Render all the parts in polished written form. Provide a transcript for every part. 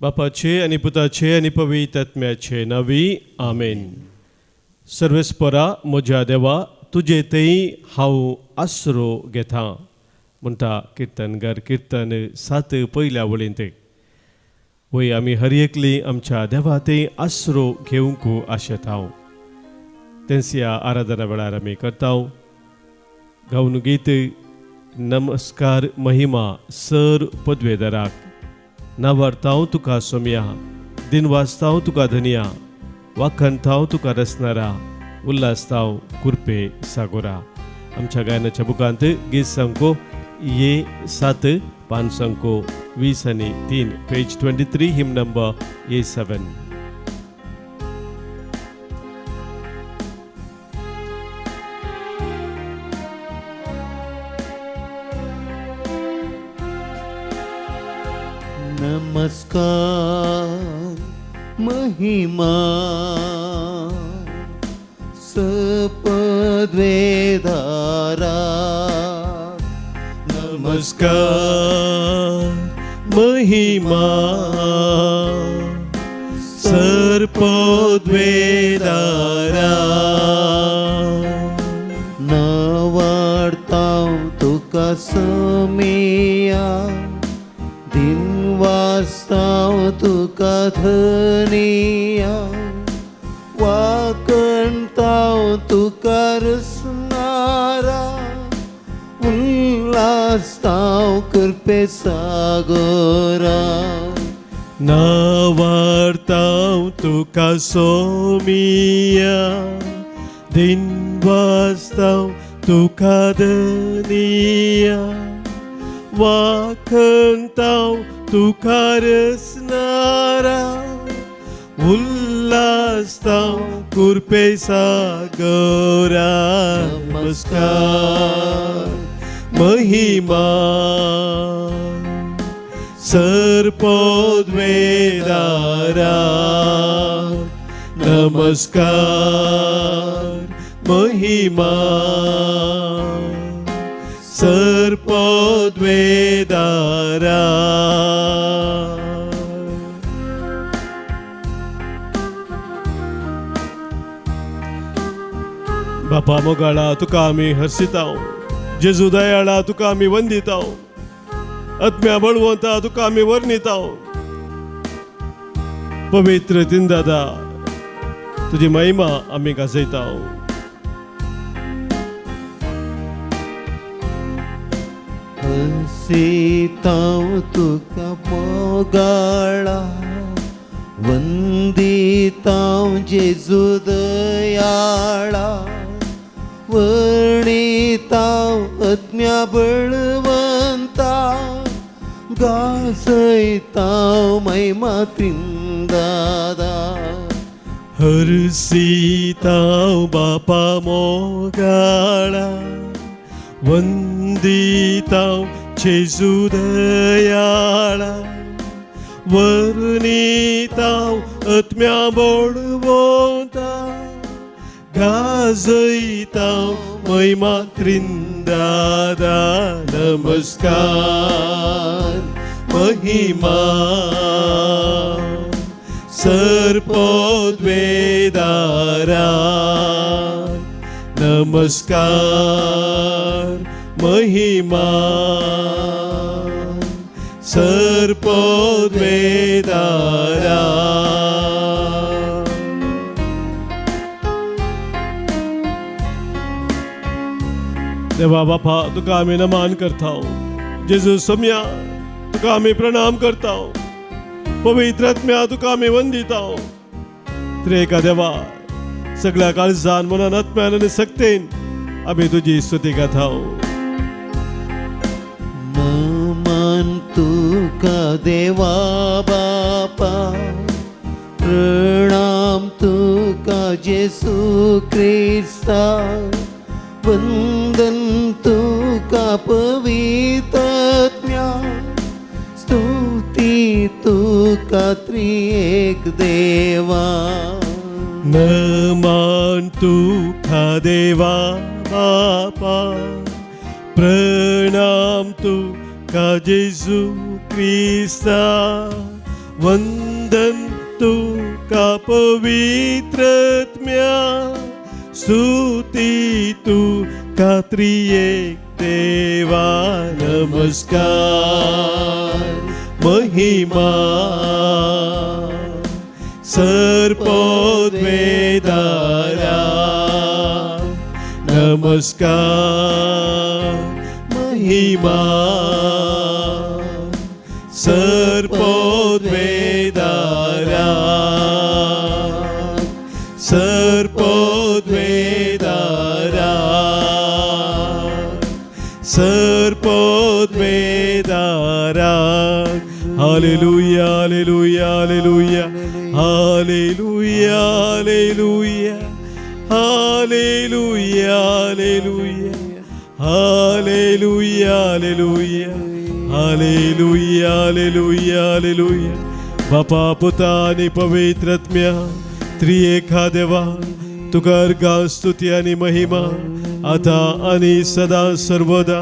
बापाचे आनी पुताचे आनी पवित्र आत्म्याचे नांवी आमेन. सर्वेस्परा म्हज्या देवा, तुजे थंय हांव आसरो घेता म्हणटा किर्तनगर किर्तन 7 पयल्या वळींत. वय आमी हर एकली आमच्या देवा थंय आसरो घेवंक आशेता. तेंच ह्या आराधना वेळार आमी करता. गावन गीत नमस्कार महिमा सर पदवेदाराक. नावारताव तुका सोमया, दिन वाचताव तुका धनिया, वाखणताव तुका रसनारा, उल्हासताव कुरपे सागोरा. आमच्या गायनाच्या बुकांत गीत संको ये 7 पान संको 20 आनी 3, पेज 23, हिम नंबर A7. नमस्कार महिमा सपद्वेदारा. नमस्कार महिमा सर्पद्वेदारा. नवाडताव तुका समिया, दिन वाचताव तुका धनिया, वाकणताव तुका रसनारा, उल्हासताव कृपे सागोरा. नावार्ताव तुका सोमिया, दिन वाचताव तुका धनिया, वाखणताव तुका रसनारा, उल्हासताव कृपे सागोरा. नमस्कार महिमा सर्पोद्वेदारा. नमस्कार महिमा सर्पोद्वेदारा. बापा मोगाळा तुका आमी हर्षिताव, जेजू दयाळा तुका आमी वंदिताव, आत्म्या बळवंता तुका आमी वर्णिताव. पवित्र तिनदादा तुजी महिमा आमी गाजयताव. हसीताव तुका मोगाळा, वंदिताव जेजू दयाळा, वर्णिताव आत्म्या बळवंता, गाजयताव महिमा त्रिंदादा. हर्षिताव बापा मोगाळा, वंदिताव जेजू दयाळा, वर्णिताव आत्म्या बळवंता, गाजयताव महिमा त्रिंदादा. नमस्कार महिमा सर्पोद्वेदारा. नमस्कार महिमा सर्पोद्वेदारा. देवा बापा तुका आमी नमान करता, जेजू सोम्या तुका आमी प्रणाम करता, पवित्र आत्म्या तुका आमी वंदिता. त्रेका देवा सगळ्या काळजान मनान आत्म्यान आनी सक्तेन आमी तुजी स्तुती गाता. नमन तुका देवा बापा, प्रणाम तुका जेसू क्रिस्ता, वंदन तुका पवित्र, स्तुती तुका त्रिएक देवा. नमन तुका देवा बापा, प्रणाम तुका जेजू क्रिस्ता, वंदन तुका पवित्रत्म्या, स्तुती तुका त्रियेक देवा. नमस्कार महिमा सर्पोद्वेदारा, नमस्कार महिमा सर्पोद्वेदारा, सर्पोद्वेदारा, सर्पोद्वेदारा. Hallelujah, hallelujah, hallelujah, hallelujah, hallelujah, hallelujah, hallelujah, hallelujah, hallelujah, hallelujah, hallelujah. बापा, पुता आनी पवित्रत्म्या त्रिएका देवा, तुका अर्घा स्तुती आनी महिमा आता आनी सदा सर्वदा.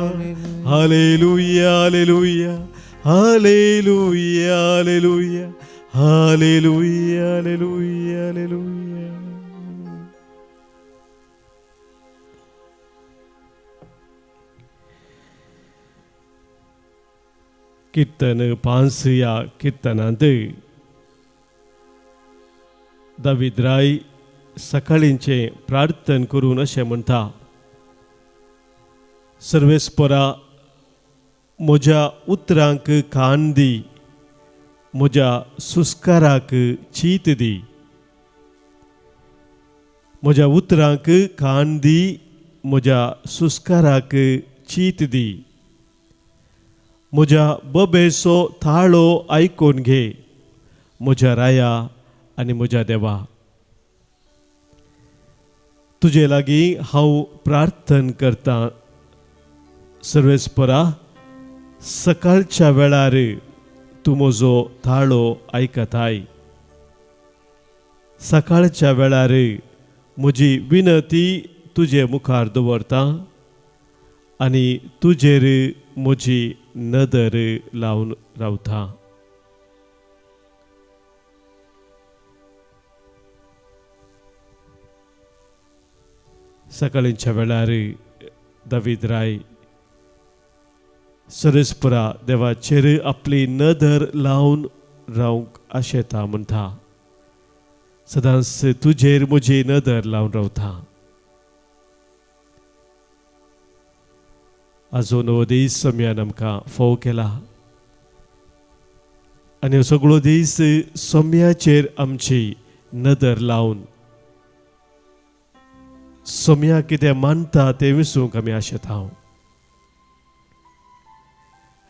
Hallelujah, hallelujah, hallelujah, hallelujah, hallelujah, hallelujah, hallelujah. कीर्तन 5 ह्या किर्तनांत दावीद राय सकाळींचें प्रार्थन करून अशें म्हणटा, सर्वेस्परा म्हज्या उतरांक कान दी, म्हज्या सुस्काराक चीत दी. म्हज्या उतरांक कान दी, म्हज्या सुस्काराक चीत दी. म्हज्या बबेचो ताळो आयकून घे, म्हज्या राया आनी म्हज्या देवा. तुजे लागीं हांव प्रार्थन करतां सर्वेस्परा, सकाळच्या वेळार तूं म्हजो ताळो आयकताय. सकाळच्या वेळार म्हजी विनती तुजे मुखार दवरता आनी तुजेर म्हजी नदर लावन रावता. सकाळींच्या वेळार दावीद राय सरस्परा देवाचेर आपली नदर लावन रावंक आशेता म्हणटा, सदांच तुजेर म्हजी नदर लावन रावता. आजो नवो दीस सोम्यान आमकां फोव केला आनी हो सगळो दीस सोम्याचेर आमची नदर लावन सोम्या कितें मानता तें विसूंक आमी आशेता.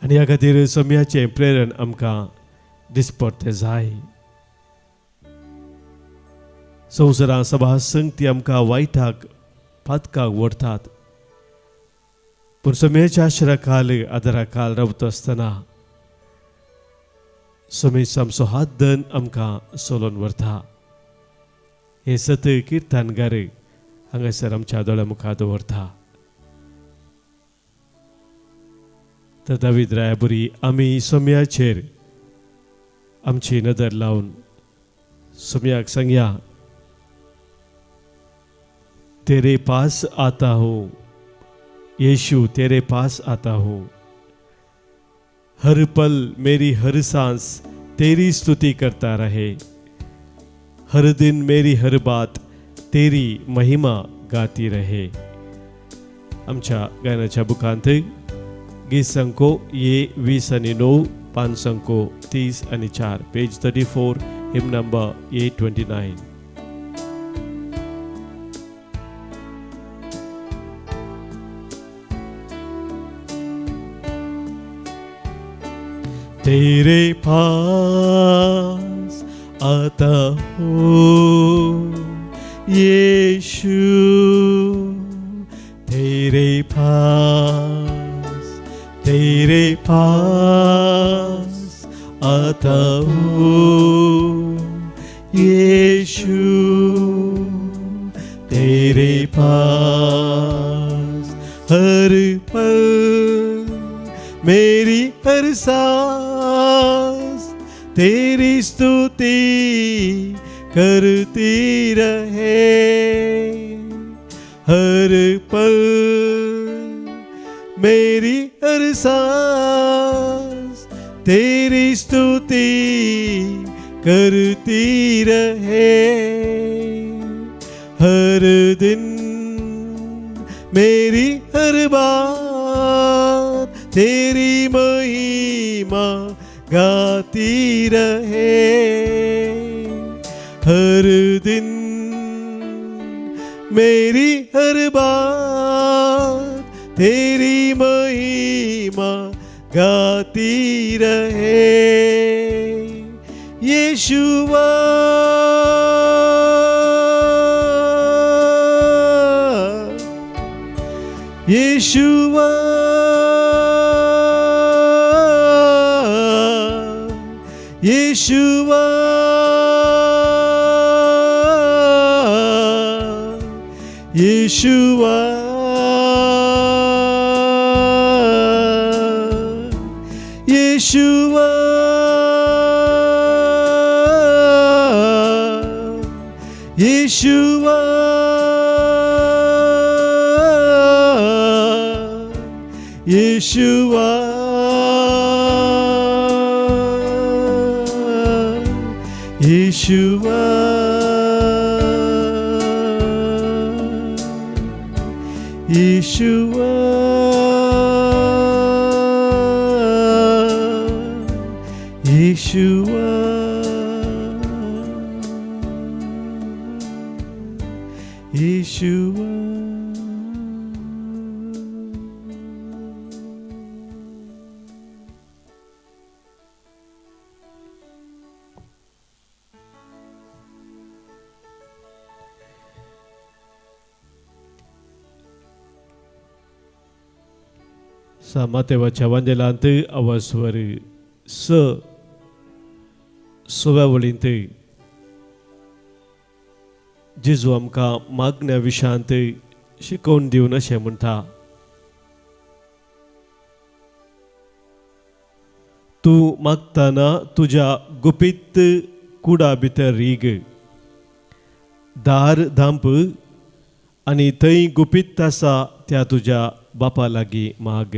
आनी ह्या खातीर सोम्याचें प्रेरण आमकां दिसपडतें जाय. संवसारां सभा संगती आमकां वायटाक पातकाक व्हरतात, पूण सोम्याच्या आश्रा खाल आदारा खाल रावता आसतना सोमेश आमचो हात धन आमकां सोलोन व्हरता. हें सत किर्तनगार हांगासर आमच्या दोळ्या मुखार दवरता. तर दावीद राया बरी आमी सोम्याचेर आमची नदर लावन सोम्याक सांगया, तेरे पास आता हूँ यीशु, तेरे पास आता हूँ, हर पल मेरी हर सांस तेरी स्तुति करता रहे, हर दिन मेरी हर बात तेरी महिमा गाती रहे. आमच्या गायनाच्या बुकांत गीत संको ये 20 आनी 9, पान संको 30 आनी 4, पेज 34, हिम नंबर A 29. तेरे पास आता हूँ यीशु, तेरे पास, तेरे पास आता हूँ यीशु, तेरे पास हर पल मेरी हर सांस तेरी स्तुति करती रहे। हर पल मेरी हर सांस तेरी स्तुति करती रहे। हर दिन मेरी हर बात तेरी महिमा गाती रहे। हर दिन मेरी हर बात तेरी महिमा गाती रहे। यीशुवा यीशुवा यीशुवा यीशुवा यीशुवा यीशुवा यीशुवा यीशुवा यीशुवा यीशुवा यीशुवा। मातेवाच्या वांदेलांत आवाजवर स सव्या वळींत जेजू आमकां मागण्या विशयांत शिकोवन दिवन अशें म्हणटा, तूं मागतना तुज्या गुपीत कुडा भितर रीग, दार धांप आनी थंय गुपीत आसा त्या तुज्या बापा लागीं माग।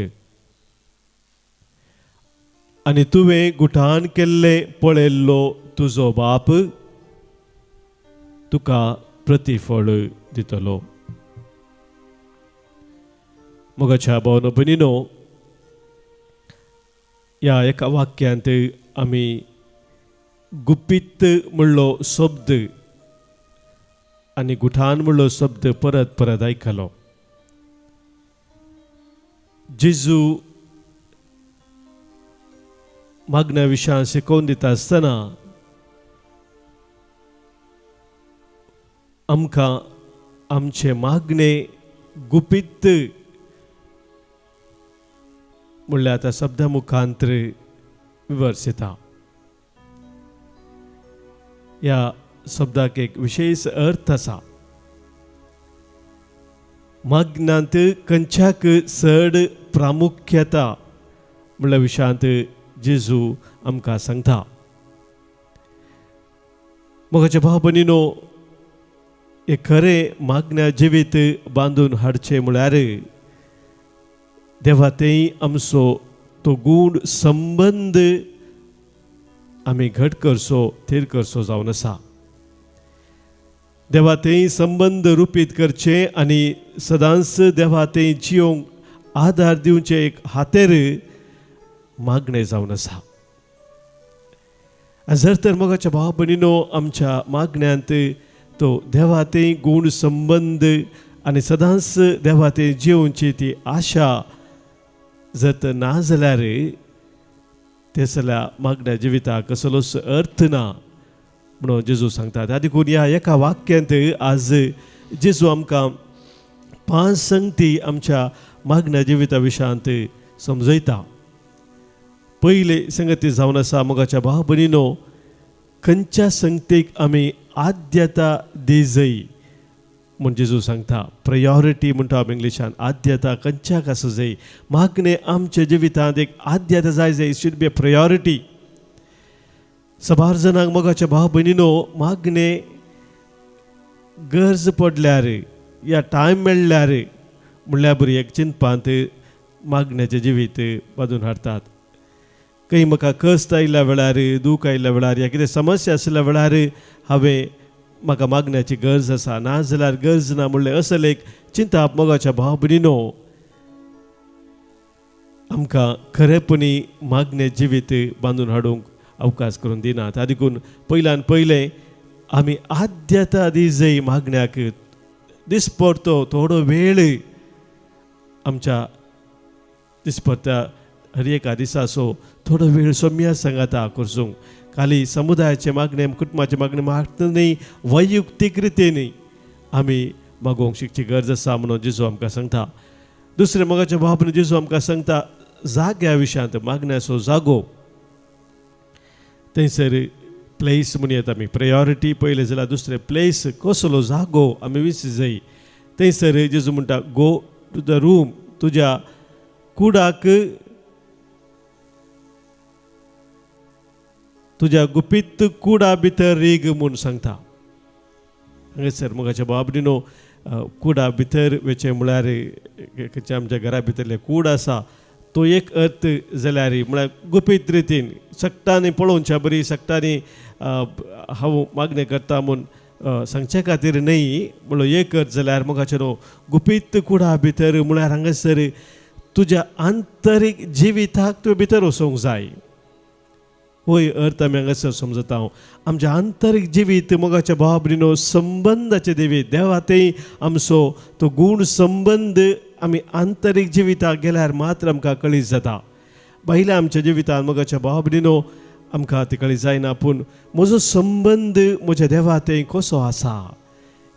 आनी तुवें गुठान केल्लें पळयल्लो तुजो बाप तुका प्रतिफळ दितलो। मोगाच्या भावनो भयणीनो, ह्या एका वाक्यांत आमी गुपीत म्हणलो शब्द आनी गुठान म्हणलो शब्द परत परत आयकलो। जेजू मागण्या विशयान शिकोवन दिता आसतना आमकां आमचें मागणें गुपीत म्हणल्यार त्या शब्दा मुखांतर विवर्सिता। ह्या शब्दाक एक विशेष अर्थ आसा। मागण्यांत खंयच्याक चड प्रामुख्यता म्हणल्या विशयांत जेजू आमकां सांगता। मोगाचे भाव भयणीनो, हे खरें मागण्या जिवीत बांदून हाडचें म्हळ्यार देवा थंय आमचो तो गूढ संबंद आमी घट करचो, थीर करचो जावन आसा। देवा थंय संबंद रुपीत करचे आनी सदांच देवा थंय जियोंक आदार दिवचे एक हातेर मागणें जावन आसा। आनी जर तर मोगाच्या भाव भयणीनो आमच्या मागण्यांत तो देवा थंय गूढ संबंद आनी सदांच देवा थंय जियोवची ती आशा जर तर ना जाल्यार ते जाल्यार मागण्या जिविताक कसलोच अर्थ ना म्हणून जेजू सांगता। त्या देखून ह्या एका वाक्यांत आज जेजू आमकां 5 संगती आमच्या मागण्या जिविता विशयांत समजयता। पयले संगती जावन आसा मोगाच्या भाव भयणीनो, खंयच्या संगतीक आमी आद्यता दिजय म्हूण जेजू सांगता। प्रायोरिटी म्हणटा आमी इंग्लिशान, आद्यता खंयच्याक आसूं जाय। मागणें आमच्या जिवितांत एक आद्यता जाय जाय, it should be a priority. सबार जाणांक मोगाच्या भाव भयणीनो मागणे गरज पडल्यार या टायम मेळ्ळ्यार म्हणल्यार बरी एक चिंतपांत मागण्याचें जिवीत बांदून हाडटात. खंय म्हाका कश्ट आयिल्ल्या वेळार, दूख आयिल्ल्या वेळार या कितें समस्या आशिल्ल्या वेळार हांवें म्हाका मागण्याची गरज आसा, ना जाल्यार गरज ना म्हणलें असलें एक चिंताप मोगाच्या भाव भयणीनो आमकां खरेपणी मागणें जिवीत बांदून हाडूंक अवकाश करून दिनात. देखून पयल्यान पयलें आमी आद्यता दिजय मागण्याक दिसपडतो थोडो वेळ आमच्या दिसपडटा हर एका दिसाचो थोडो वेळ सोम्या सांगाता करसूंक. खाली समुदायाचे मागणे, कुटुंबाचे मागणे मागता न्ही, वैयक्तीक रितीन आमी मागोवंक शिकची गरज आसा म्हणून जेजू आमकां सांगता. दुसरें मोगाच्या भाव जेजू आमकां सांगता जाग्या विशयांत मागण्याचो जागो थंयसर प्लेस म्हणून येता. आमी प्रायोरिटी पयलें जाल्यार दुसरें प्लेस कसलो जागो आमी विस जाय. थंयसर जेजू म्हणटा गो टू the room, तुज्या कुडाक तुज्या गुपीत कुडा भितर रीग म्हूण सांगता. हांगासर मोगाच्या बाबडीनो कुडा भितर वचें म्हळ्यार खंयच्या आमच्या घरा भितरलें कूड आसा तो एक अर्थ जाल्यार म्हळ्यार गुपीत रितीन सगटांनी पळोवच्या बरी सगटांनी हांव मागणें करता म्हूण सांगचे खातीर न्हय म्हणलो एक अर्थ जाल्यार मोगाचे न्हू गुपीत कुडा भितर म्हळ्यार हांगासर तुज्या आंतरीक जिविताक तुवें भितर वचोंक जाय. होय अर्थ आमी हांगासर समजता. हांव आमच्या आंतरीक जिवीत मोगाच्या भाव भयणीनो संबंदाचे देवी देवा ते आमचो तो गूण संबंद आमी आंतरीक जिविताक गेल्यार मात्र आमकां कळीत जाता. पयल्या आमच्या जिवितान मोगाच्या भाव भयणीनो आमकां ती कळीत जायना, पूण म्हजो संबंद म्हज्या देवा ते कसो आसा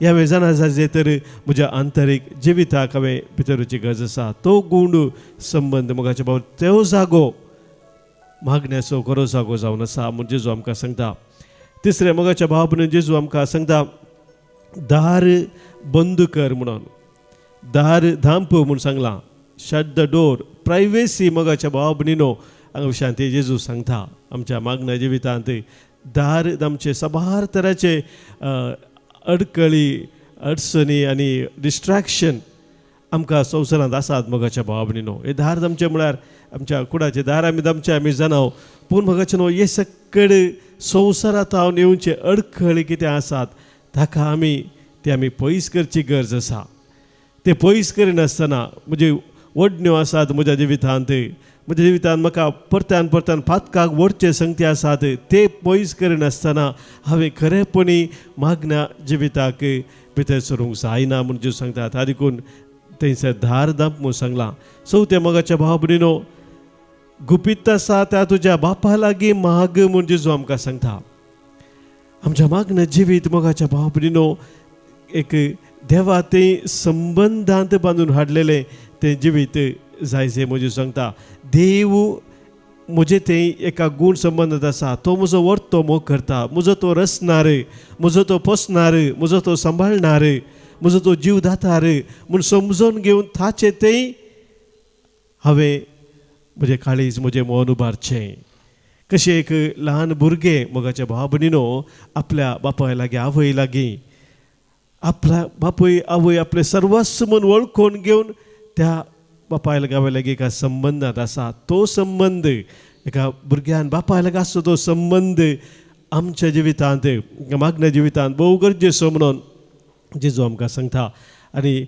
ह्या हांवें जाणा जाय तर म्हज्या आंतरीक जिविताक हांवें भितर वचची गरज आसा. तो गूण संबंद मोगाच्या भाव तो जागो मागण्याचो खरो जागो जावन आसा म्हूण जेजू आमकां सांगता. तिसरें मोगाच्या भाव भयणीनो जेजू आमकां सांगता दार बंद कर म्हणून, दार धांप म्हूण सांगलां, शट the door, privacy. मोगाच्या भाव भयणीनो हांगा विशयांत जेजू सांगता आमच्या मागण्या जिवितांत दार आमचे साबार तराचे अडकळी, अडचणी आनी डिस्ट्रॅक्शन आमकां संवसारांत आसात. मोगाच्या भाव भयणीनो हे दार आमचें म्हळ्यार आमच्या कुडाचे दार आमी दामचे आमी जाणाव, पूण मोगाचे न्हू हे सगळे संवसारांत हांव येवचे अडखळी कितें आसात ताका आमी ते आमी पयस करची गरज आसा. ते पयस करिनासतना म्हज्यो वडण्यो आसात म्हज्या जिवितांत, म्हज्या जिवितांत म्हाका परत्यान परत्यान पातकाक वडचे संगती आसात ते पयस करिनासतना हांवें खरेपणी मागण्या जिविताक भितर सरूंक जायना म्हूण जेजू सांगतात. देखून थंयसर धार धांप म्हूण सांगलां. चवथें मोगाच्या भाव भयणीनो गुपीत आसा त्या तुज्या बापा लागीं माग म्हूण जेजू आमकां सांगता. आमच्या मागण्या जिवीत मोगाच्या भाव भयणीनो एक देवा ते संबंदांत बांदून हाडलेलें तें जिवीत जाय जे म्हजें सांगता. देव म्हजें तें एका गूण संबंदांत आसा, तो म्हजो वर्तो मोग करता, म्हजो तो रचणार, म्हजो तो पोसणार, म्हजो तो सांबाळणार, म्हजो तो जीव दातार म्हूण समजून घेवन ताचें तें हांवें म्हजें काळीज म्हजें मन उबारचें. कशें एक ल्हान भुरगें मोगाच्या भाव भयणीनो आपल्या बापाय लागीं आवय लागीं आपल्या बापूय आवय आपलें सर्वस्व म्हूण वळखून घेवन त्या बापाय लागीं आवय लागीं एका संबंदांत आसा. तो संबंद एका भुरग्यान बापाय लागीं आसचो तो संबंद आमच्या जिवितांत मागण्या जिवितांत भोव गरजेचो म्हणून जेजू आमकां सांगता. आनी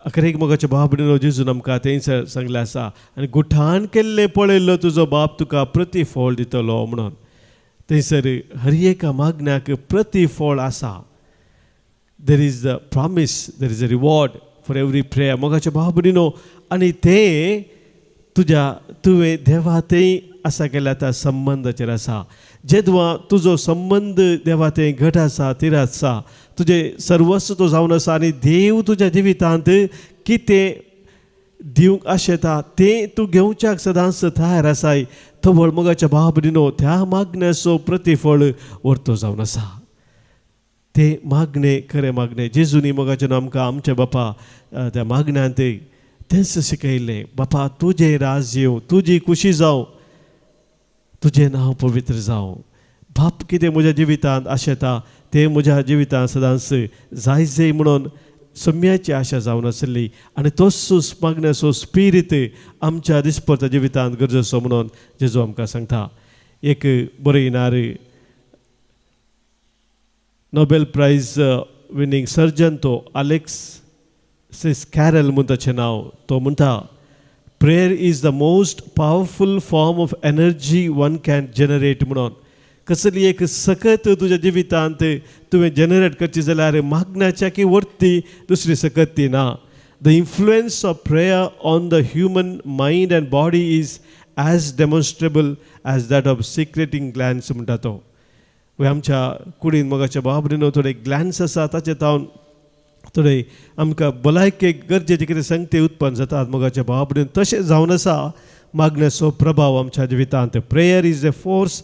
अखेरेक मोगाच्या भाव भयणीनो जेजून आमकां तेंच सांगलें आसा, आनी गुठान केल्लें पळयल्लो तुजो बाप तुका प्रतिफळ दितलो म्हणून. थंयसर हर एका मागण्याक प्रतिफळ आसा. There is a promise, there is a reward for every prayer. मोगाच्या भाव भयणीनो आनी तें तुज्या तुवें देवा तें आसा केल्या त्या संबंदाचेर आसा. जेदवा तुजो संबंद देवा तें घट आसा, थीर आसा, तुजें सर्वस्व तो जावन आसा आनी देव तुज्या जिवितांत कितें दिवंक आशेता तें तूं घेवच्याक सदांच तयार आसाय. तवळ मोगाच्या भाव भयणीनो त्या मागण्याचो प्रतिफळ वर्तो जावन आसा. ते मागणे खरें मागणे जेजूनी मोगाचें आमकां आमच्या बापा त्या मागण्यांत तेंच शिकयलें, बापा तुजें राज येवं, तुजी खुशी जावं, तुजें नांव पवित्र जावं. बाप कितें म्हज्या जिवितांत आशेता तें म्हज्या जिवितांत सदांच जाय जाय म्हणून सम्याची आशा जावन आसली आनी तोच मागण्याचो स्पिरीत आमच्या दिसपरच्या जिवितांत गरजेचो म्हणून जेजू आमकां सांगता. एक बरयणार नोबेल प्रायज विनींग सर्जन तो अलेक्सिस कॅरल म्हूण ताचें नांव, तो म्हणटा prayer is the most powerful form of energy one can generate म्हणून. कसली एक सकत तुज्या जिवितांत तुवें जनरेट करची जाल्यार मागण्याच्या की वरती दुसरी सकत ती ना. The influence of prayer on the human mind and body is as demonstrable as that of secreting glands म्हणटा तो. आमच्या कुडीन मोगाच्या बाबरीनो थोडे ग्लॅन्स आसा ताचे तावन थोडे आमकां भलायकेक गरजेचे कितें संगते उत्पन्न जातात मोगाच्या बाबरीन. तशें जावन आसा मागण्याचो प्रभाव आमच्या जिवितांत. Prayer is a force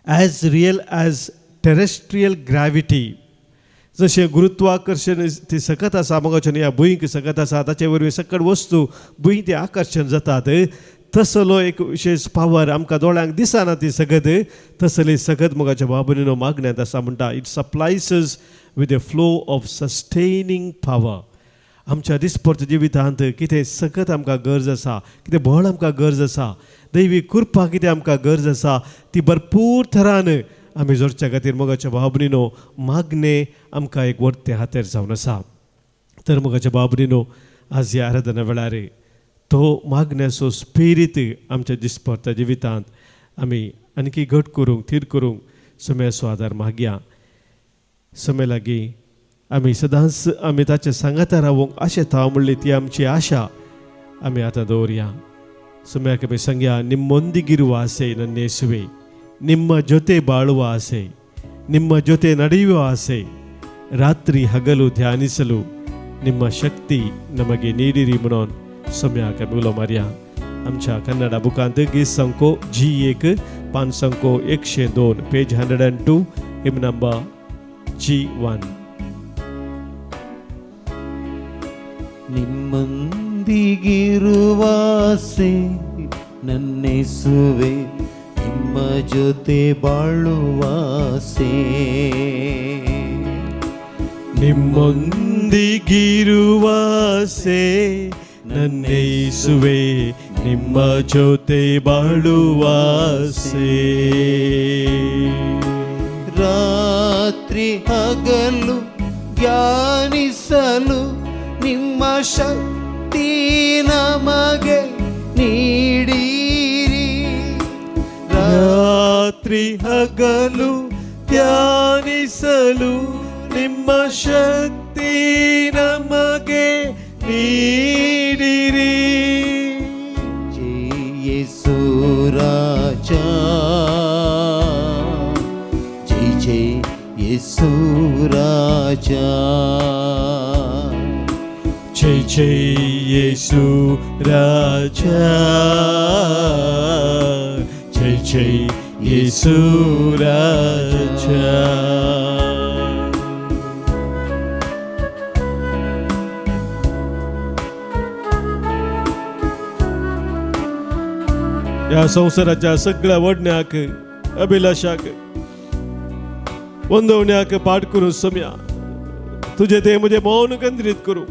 as real as terrestrial gravity. जशें गुरुत्वाकर्शण ती सकत आसा मोगाच्या ह्या भुंयक सकत आसा ताचे वरवीं सकट वस्तू भूंय ती आकर्शण जातात तसलो एक विशेश पावर आमकां दोळ्यांक दिसना ती सगत तसली सगत मोगाच्या बाबरीनो मागण्यांत आसा म्हणटा. It supplies with a flow of sustaining power. आमच्या दिसपरच्या जिवितांत कितें सकत आमकां गरज आसा, कितें बळ आमकां गरज आसा, दैवी कृपा कितें आमकां गरज आसा ती भरपूर थरान आमी जोडच्या खातीर मोगाच्या बाबरीनो मागणें आमकां एक वरतें हातेर जावन आसा. तर मोगाच्या बाबरीनो आज ह्या आराधना वेळार तो मागण्याचो स्पिरीत आमच्या दिसपरच्या जिवितांत आमी आणखी घट करूंक थीर करूंक सम्याचो आदार मागया. समय लागीं आमी सदांच आमी ताचे सांगाता रावूंक आशेता म्हणली ती आमची आशा आमी आतां दवरया. सम्याक आमी सांगया, ನಿಮ್ಮೊಂದಿಗಿರುವ ಆಸೆ ನನ್ನೇಸುವೆ, ನಿಮ್ಮ ಜೊತೆ ಬಾಳುವ ಆಸೆ, ನಿಮ್ಮ ಜೊತೆ ನಡೆಯುವ ಆಸೆ, ರಾತ್ರಿ ಹಗಲು ಧ್ಯಾನಿಸಲು ನಿಮ್ಮ ಶಕ್ತಿ ನಮಗೆ ನೀಡಿರಿ म्हणून सम्याक आमी उलो मारया. आमच्या कन्नडा बुकांत गीत संको जी 1 पान संको 102 पेज 102 हिम नंबर G1. ನಿಮ್ಮೊಂದಿಗಿರುವಾಸೆ ನನ್ನೇಸುವೆ, ನಿಮ್ಮ ಜೊತೆ ಬಾಳುವಾಸೆ, ನಿಮ್ಮೊಂದಿಗಿರುವಾಸೆ ನನ್ನೇಸುವೆ, ನಿಮ್ಮ ಜೊತೆ ಬಾಳುವಾಸೆ, ರಾತ್ರಿ ಹಗಲು ಧ್ಯಾನಿಸಲು ನಿಮ್ಮ ಶಕ್ತಿ ನಮಗೆ ನೀಡಿರಿ, ರಾತ್ರಿ ಹಗಲು ಧ್ಯಾನಿಸಲು ನಿಮ್ಮ ಶಕ್ತಿ ನಮಗೆ ನೀಡಿರಿ. ಜಯ ಯೇಸು ರಾಜ, ಜಯ ಜಯ ಯೇಸು ರಾಜ, ಜಯ ಜಯ ಯೇಸು ರಾಜ, ಜಯ ಜಯ ಯೇಸು ರಾಜ. ह्या संवसाराच्या सगळ्या वडण्याक अभिलाषाक वंदवण्याक पाठ करूं सम्या तुझे ते म्हजें मौन केंद्रीत करूं.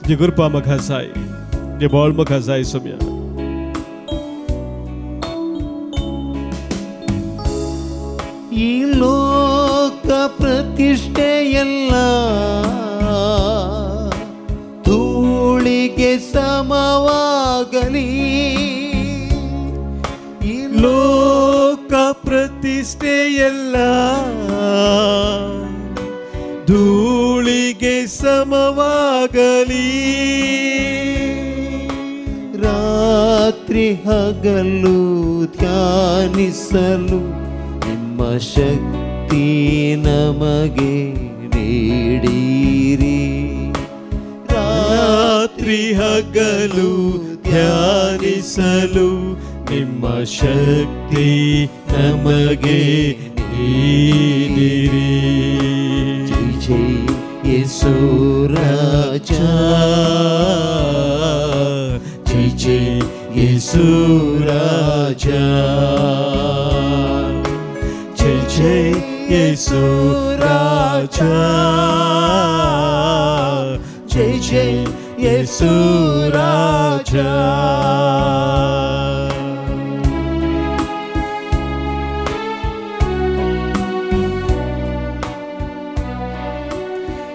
तुजी कृपा म्हाका जाय, तुजें बळ म्हाका जाय सम्या. ಈ ಲೋಕ ಪ್ರತಿಷ್ಠೆಯೆಲ್ಲ ಧೂಳಿಗೆ ಸಮವಾಗಲಿ, ಈ ಲೋಕ ಪ್ರತಿಷ್ಠೆಯೆಲ್ಲ ಧೂಳಿಗೆ ಸಮವಾಗಲಿ, ರಾತ್ರಿ ಹಗಲು ಧ್ಯಾನಿಸಲು ನಿಮ್ಮ ಶಕ್ತಿ ನಮಗೆ ನೀಡಿರಿ, ರಾತ್ರಿ ಹಗಲು ಧ್ಯಾನಿಸಲು ನಿಮ್ಮ ಶಕ್ತಿ ನಮಗೆ ನೀಡಿರಿ. ಜೈ ಜೈ ಯೇಸು ರಾಜ, ಜೈ ಜೈ ಯೇಸು ರಾಜ. येसू राजा, जय जय येसू राजा.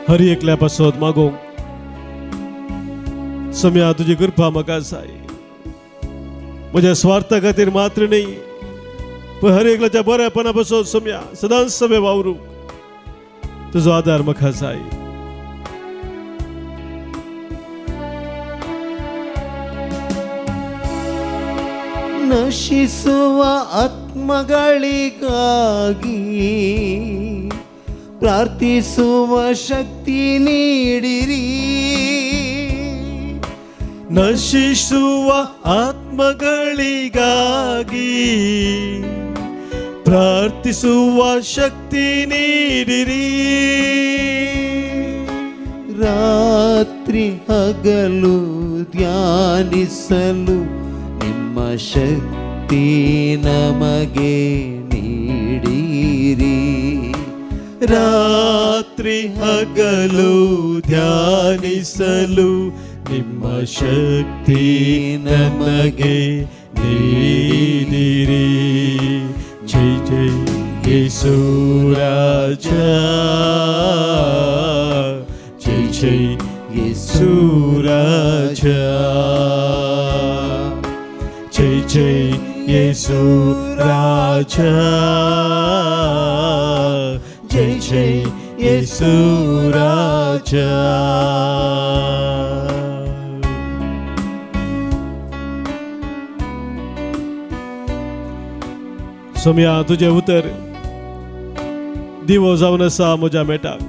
हर एकल्या पासत मागूंक सम्या तुजी कृपा म्हाका जाय. म्हज्या स्वार्था खातीर मात्र न्ही, पण हर एकल्याच्या बऱ्यापणा पासत सम्या सदांच सगळे वावरूंक तुजो आदार म्हाका जाय. ನಶಿಸುವ ಆತ್ಮಗಳಿಗಾಗಿ ಪ್ರಾರ್ಥಿಸುವ ಶಕ್ತಿ ನೀಡಿರಿ. ನಶಿಸುವ ಆತ್ಮಗಳಿಗಾಗಿ ಪ್ರಾರ್ಥಿಸುವ ಶಕ್ತಿ ನೀಡಿರಿ. ರಾತ್ರಿ ಹಗಲು ಧ್ಯಾನಿಸಲು ನಿಮ್ಮ ಶಕ್ತಿ ನಮಗೆ ನೀಡಿರಿ. ರಾತ್ರಿ ಹಗಲು ಧ್ಯಾನಿಸಲು ನಿಮ್ಮ ಶಕ್ತಿ ನಮಗೆ ನೀಡಿರಿ. ಜೈ ಜೈ ಯೇಸು ರಾಜ, ಜೈ ಜೈ ಯೇಸು ರಾಜ, ಜೈ ಜೈ ಯೇಸು ರಾಜ, ಜೈ ಜೈ ಯೇಸು ರಾಜ. सोम्या तुजें उतर दिवो जावन आसा म्हज्या मेटाक,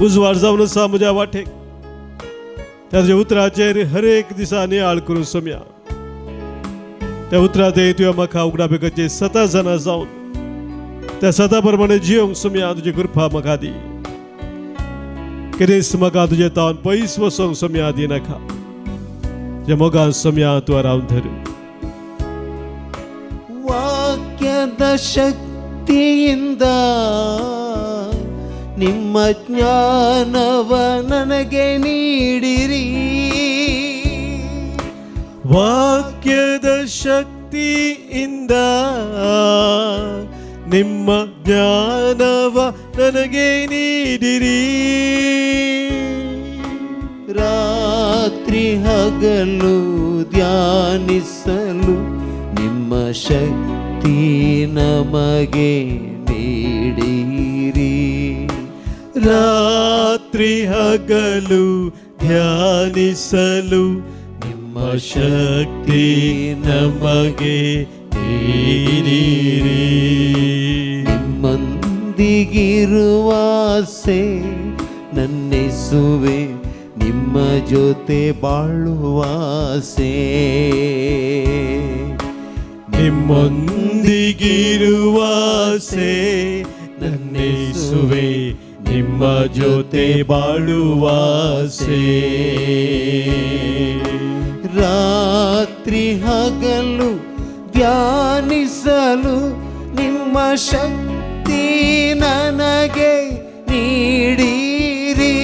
उजवाड जावन आसा म्हज्या वाटेक. त्या तुज्या उतराचेर हर एक दिसा नियाळ करून सोम्या त्या उतरा ते तुवें म्हाका उगडापे करचे सता जाणां जावन त्या सता प्रमाणे जियोंक सोम्या तुजी कृपा म्हाका दी. केदेस म्हाका तुजे तावन पयस वचोंक सोम्या दिनाका. तुज्या मोगान सोम्या तूं रावन धर. ವಾಕ್ಯದ ಶಕ್ತಿಯಿಂದ ನಿಮ್ಮ ಜ್ಞಾನವ ನನಗೆ ನೀಡಿರಿ. ವಾಕ್ಯದ ಶಕ್ತಿಯಿಂದ ನಿಮ್ಮ ಜ್ಞಾನವ ನನಗೆ ನೀಡಿರಿ. ರಾತ್ರಿ ಹಗಲು ಧ್ಯಾನಿಸಲು ನಿಮ್ಮ ಶಕ್ತಿ ನಮಗೆ ನೀಡಿರಿ. ರಾತ್ರಿ ಹಗಲು ಧ್ಯಾನಿಸಲು ನಿಮ್ಮ ಶಕ್ತಿ ನಮಗೆ ನೀಡಿರಿ. ನಿಮ್ಮೊಂದಿಗಿರುವ ಆಸೆ ನನ್ನಿಸುವೆ, ನಿಮ್ಮ ಜೊತೆ ಬಾಳುವ ಆಸೆ. ನಿಮ್ಮೊಂದಿಗಿರುವ ಆಸೆ ನನ್ನಿಸುವೆ, ನಿಮ್ಮ ಜೊತೆ ಬಾಳುವ ಆಸೆ. ರಾತ್ರಿ ಹಗಲು ಧ್ಯಾನಿಸಲು ನಿಮ್ಮ ಶಕ್ತಿ ನನಗೆ ನೀಡಿರಿ.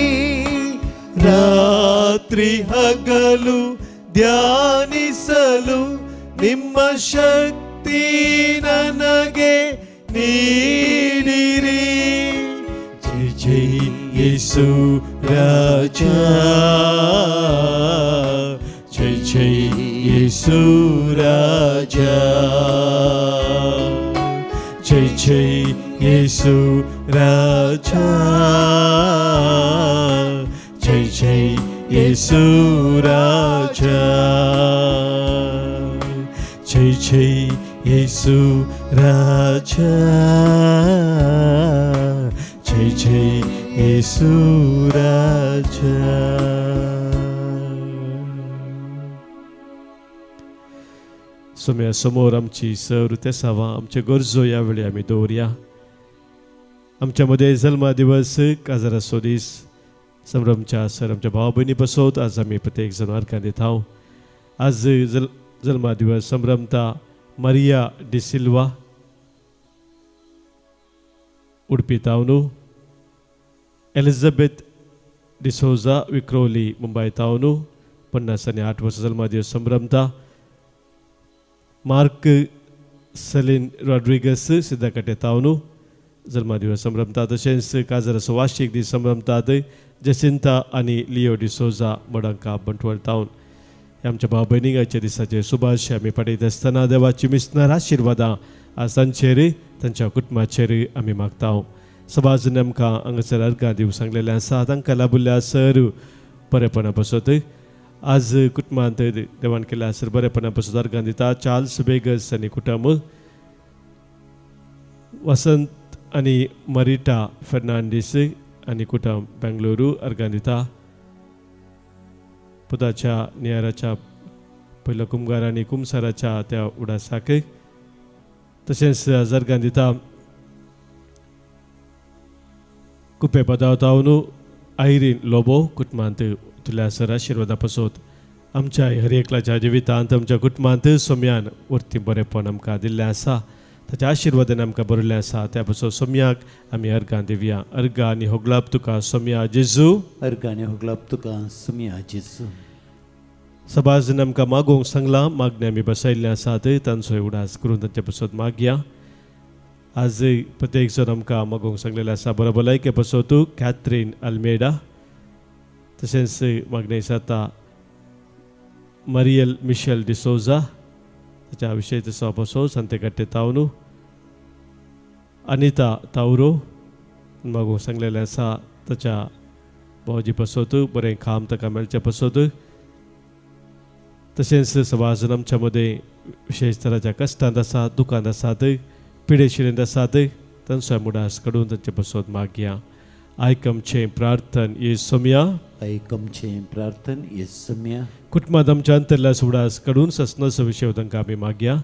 ರಾತ್ರಿ ಹಗಲು ಧ್ಯಾನಿಸಲು ನಿಮ್ಮ ಶಕ್ತಿ ನನಗೆ ನೀಡಿರಿ. ಜೈ ಜೈ ಯೇಸು ರಾಜ, ಜೈ ಜೈ ಯೇಸು ರಾಜ, ಜೈ ಜೈ ಯೇಸು ರಾಜ, ಜೈ ಜೈ ಯೇಸು ರಾಜ, ಜೈ ಜೈ ಯೇಸು ರಾಜ, ಜೈ ಜೈ ಯೇಸು ರಾಜ. सोम्या समोर आमची सर तेसावां आमचे गरजो ह्या वेळी आमी दवरया. आमच्या मदें जल्मा दिवस काजाराचो दीस संभ्रमच्या सर आमच्या भाव भयणी पसोत आज आमी प्रत्येक जण अर्कां दिता. आज जल्मा दिवस संभ्रमता मारिया डिसिल्वा, उडपी तावनू, एलिझाबेथ डिसोजा विक्रोली मुंबय तावनू 58 वर्सां जल्मा दिवस संभ्रमता, मार्क सेलीन रॉड्रिगस सिद्धाकटे तावनू जल्मा दिवस संभ्रमता, तशेंच काजराचो वार्षिक दीस संभ्रमतात जेसिंता आनी लिओ डिसोजा मडंका बंटवळ तावन. आमच्या भाव भयणींक आयच्या दिसाचे सुभाष आमी पाठयत आसतना देवाची मिसनार आशिर्वादां आज तांचेर तांच्या कुटुंबाचेर आमी मागता. समाजान आमकां हांगासर अर्गां दिवंक सांगलेलें आसा, तांकां लाभुल्ल्या सर बरेपणा पासत आज कुटुंबांत देवान केल्या सर बरेपणा पासत अर्गां दिता चार्ल्स बेगस आनी कुटुंब, वसंत आनी मरिटा फेर्नांडीस आनी कुटुंब बेंगलुरू अर्गां दिता. पुताच्या नियाराच्या पयलो कुमगार आनी कुमसाराच्या त्या उडासाक तशेंच अर्गां दिता कुपे पदावतावनू आयरीन लोबो कुटुंबांत तुल्या सर आशिर्वादा पासत आमच्या हर एकल्याच्या जिवितांत आमच्या कुटुंबांत सोम्यान वर्ती बरेपण आमकां दिल्लें आसा, ताच्या आशिर्वादान आमकां बरयल्लें आसा. त्या पासत सोम्याक आमी अर्गां दिवया. अर्गां आनी होगलाप तुका सोम्या जेजू, अर्गां आनी होगलाप तुका सोम्या जेजू. सभाजन आमकां मागोवंक सांगलां, मागणें आमी बसयल्लें आसात तांचो उडास करून तांचे पासत मागया. आज प्रत्येक जण आमकां मागोवंक सांगलेलें आसा बरो भलायके पासत कॅथरीन अल्मेडा, तशेंच मागणें जाता मरियल मिशेल डिसोजा ताच्या विशय तसो पासत सांतेकट्टे तावनू, अनिता तावरो मागोवंक सांगलेलें आसा ताच्या भावजी पासत बरें काम ताका मेळचें पासत. तशेंच समाजान आमच्या मदें विशेश तराच्या कश्टांत आसा, दुखांत आसात, पिडेशिरेंत आसात तांचो मुडास काडून तांचे पासत मागया. आयक आमचें प्रार्थन ये सोम्या, आयक आमचें प्रार्थन ये सोम्या. कुटुंबांत आमच्या अंतरल्या सुडास काडून ससनाचो विशय तांकां आमी मागया.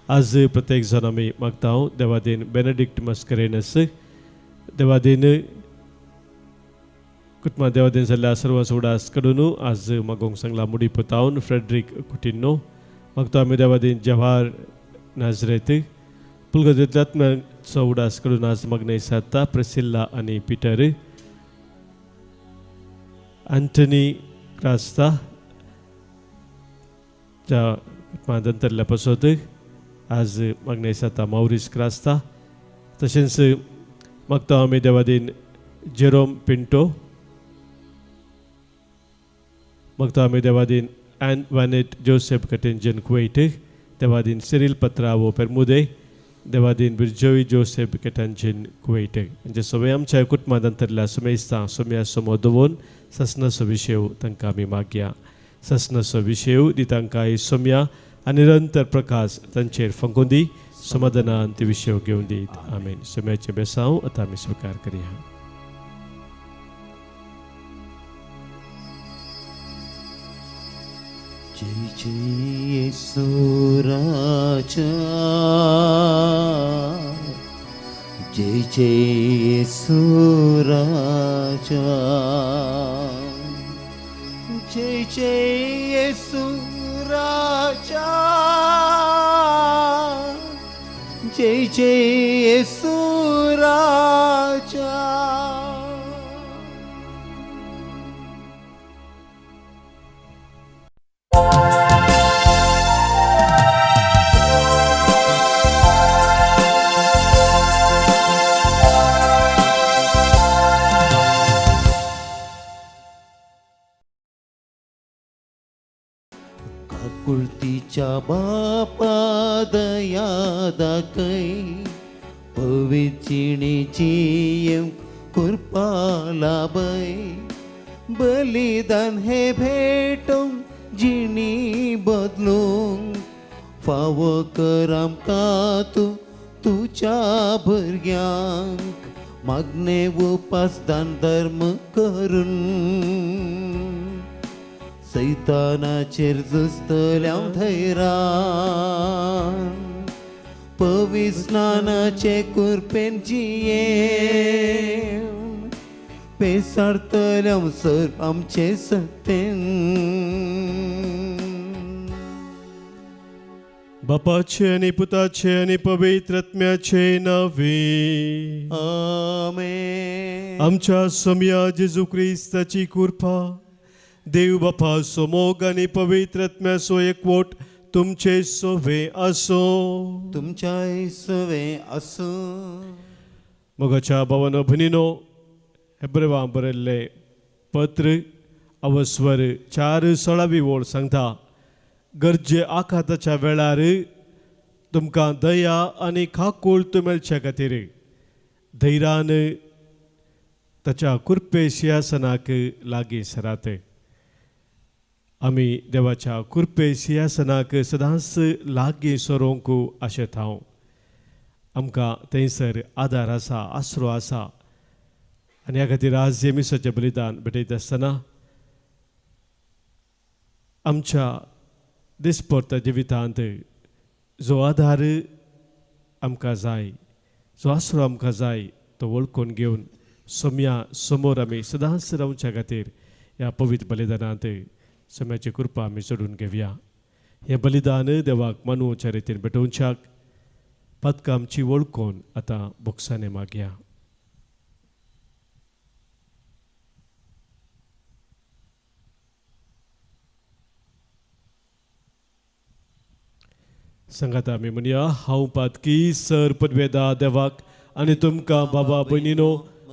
आज प्रत्येक जाण आमी मागता देवादीन बेनेडिक्ट मस्करेनस, देवादीन कुटुंबां देवादीन जाल्ल्या सर्व सुडास काडून आज मागोवंक सांगला मुडी पुतावन फ्रेडरीक कुटिन्नो मागता आमी देवादीन जवाहर नाजरेत पुलगतींतल्याचो उडास कडून आज मागणें सादता प्रिसिल्ला आनी पिटर, अँटनी क्रास्ता ज्या अंतरल्या पासत आज मागणें सादता मावरीस क्रास्ता, तशेंच मागता आमी देवादीन जेरोम पिंटो, मागता आमी देवादीन ॲन वानेट जोसेफ कटेंजन कुवैट, देवादीन सिरील पत्रावो पेरमुदे, देवादीन बिरजोई जोसेफ केटांजीन कुवैट. म्हणजे सगळे आमच्या कुटुंबांत अंतरल्या सुमेस्ता सोम्या समो दवरून ससनाचो विशय तांकां आमी मागया. ससनाचो विशय दी तांकां सोम्या आनी निरंतर प्रकाश तांचेर फंकून दी, समाधानान ती विशय घेवन दीत. आमेन. सोम्याचें बेसांव आतां आमी स्विकार करया. जय जय येसु राजा, जय जय येसु राजा, जय जय येसु राजा, जय जय येसु राजा. काकुळतीच्या बापा दया दाखय, पवित्रिणीची कृपा लाभय, बलिदान हे भेटूंक जिणी बदलूंक फावो कर आमकां तूं तुज्या भुरग्यांक, मागणे उपास दान धर्म करून सैतानाचेर झुजतल्या धैरान, पवित्र स्नानाचे कुरपेन जिये पेसारतल्या सर आमचे सत्तेन. बापाचे आनी पुताचे आनी पवित्र आत्म्याचे नांवे आमेन. आमच्या सोम्या जेजू क्रिस्ताची कृपा, देव बापाचो मोग आनी पवित्र आत्म्याचो एकवट तुमचे सोवे आसो. तुमच्याय सवे आसूं. मोगाच्या भावानो भयणीनो, हेब्रेवा बरयल्लें पत्र अवस्वर 4:16 ओळ सांगता, गरजे आखाताच्या वेळार तुमकां दया आनी खाकूळ मेळच्या खातीर धैर्यान ताच्या कृपे सिंहासनाक लागीं सरात. आमी देवाच्या कृपे सिंहासनाक सदांच लागीं सरोंक आशेत हांव. आमकां थंयसर आदार आसा, आसरो आसा आनी ह्या खातीर आज हें मिसाचें बलिदान भेटयता आसतना आमच्या दिसपडटा जिवितांत जो आदार आमकां जाय, जो आसरो आमकां जाय तो वळखून घेवन सोम्या समोर आमी सदांच रावच्या खातीर ह्या पवित्र बलिदानांत सोम्याची कृपा आमी चडून घेवया. हें बलिदान देवाक मानवच्या रितीन भेटोवच्याक पातकां आमची वळखून आतां बोक्सांनी मागया. सांगात आमी म्हणया, हांव पातकी सर पदवेदा देवाक आनी तुमकां बाबा भयणीनो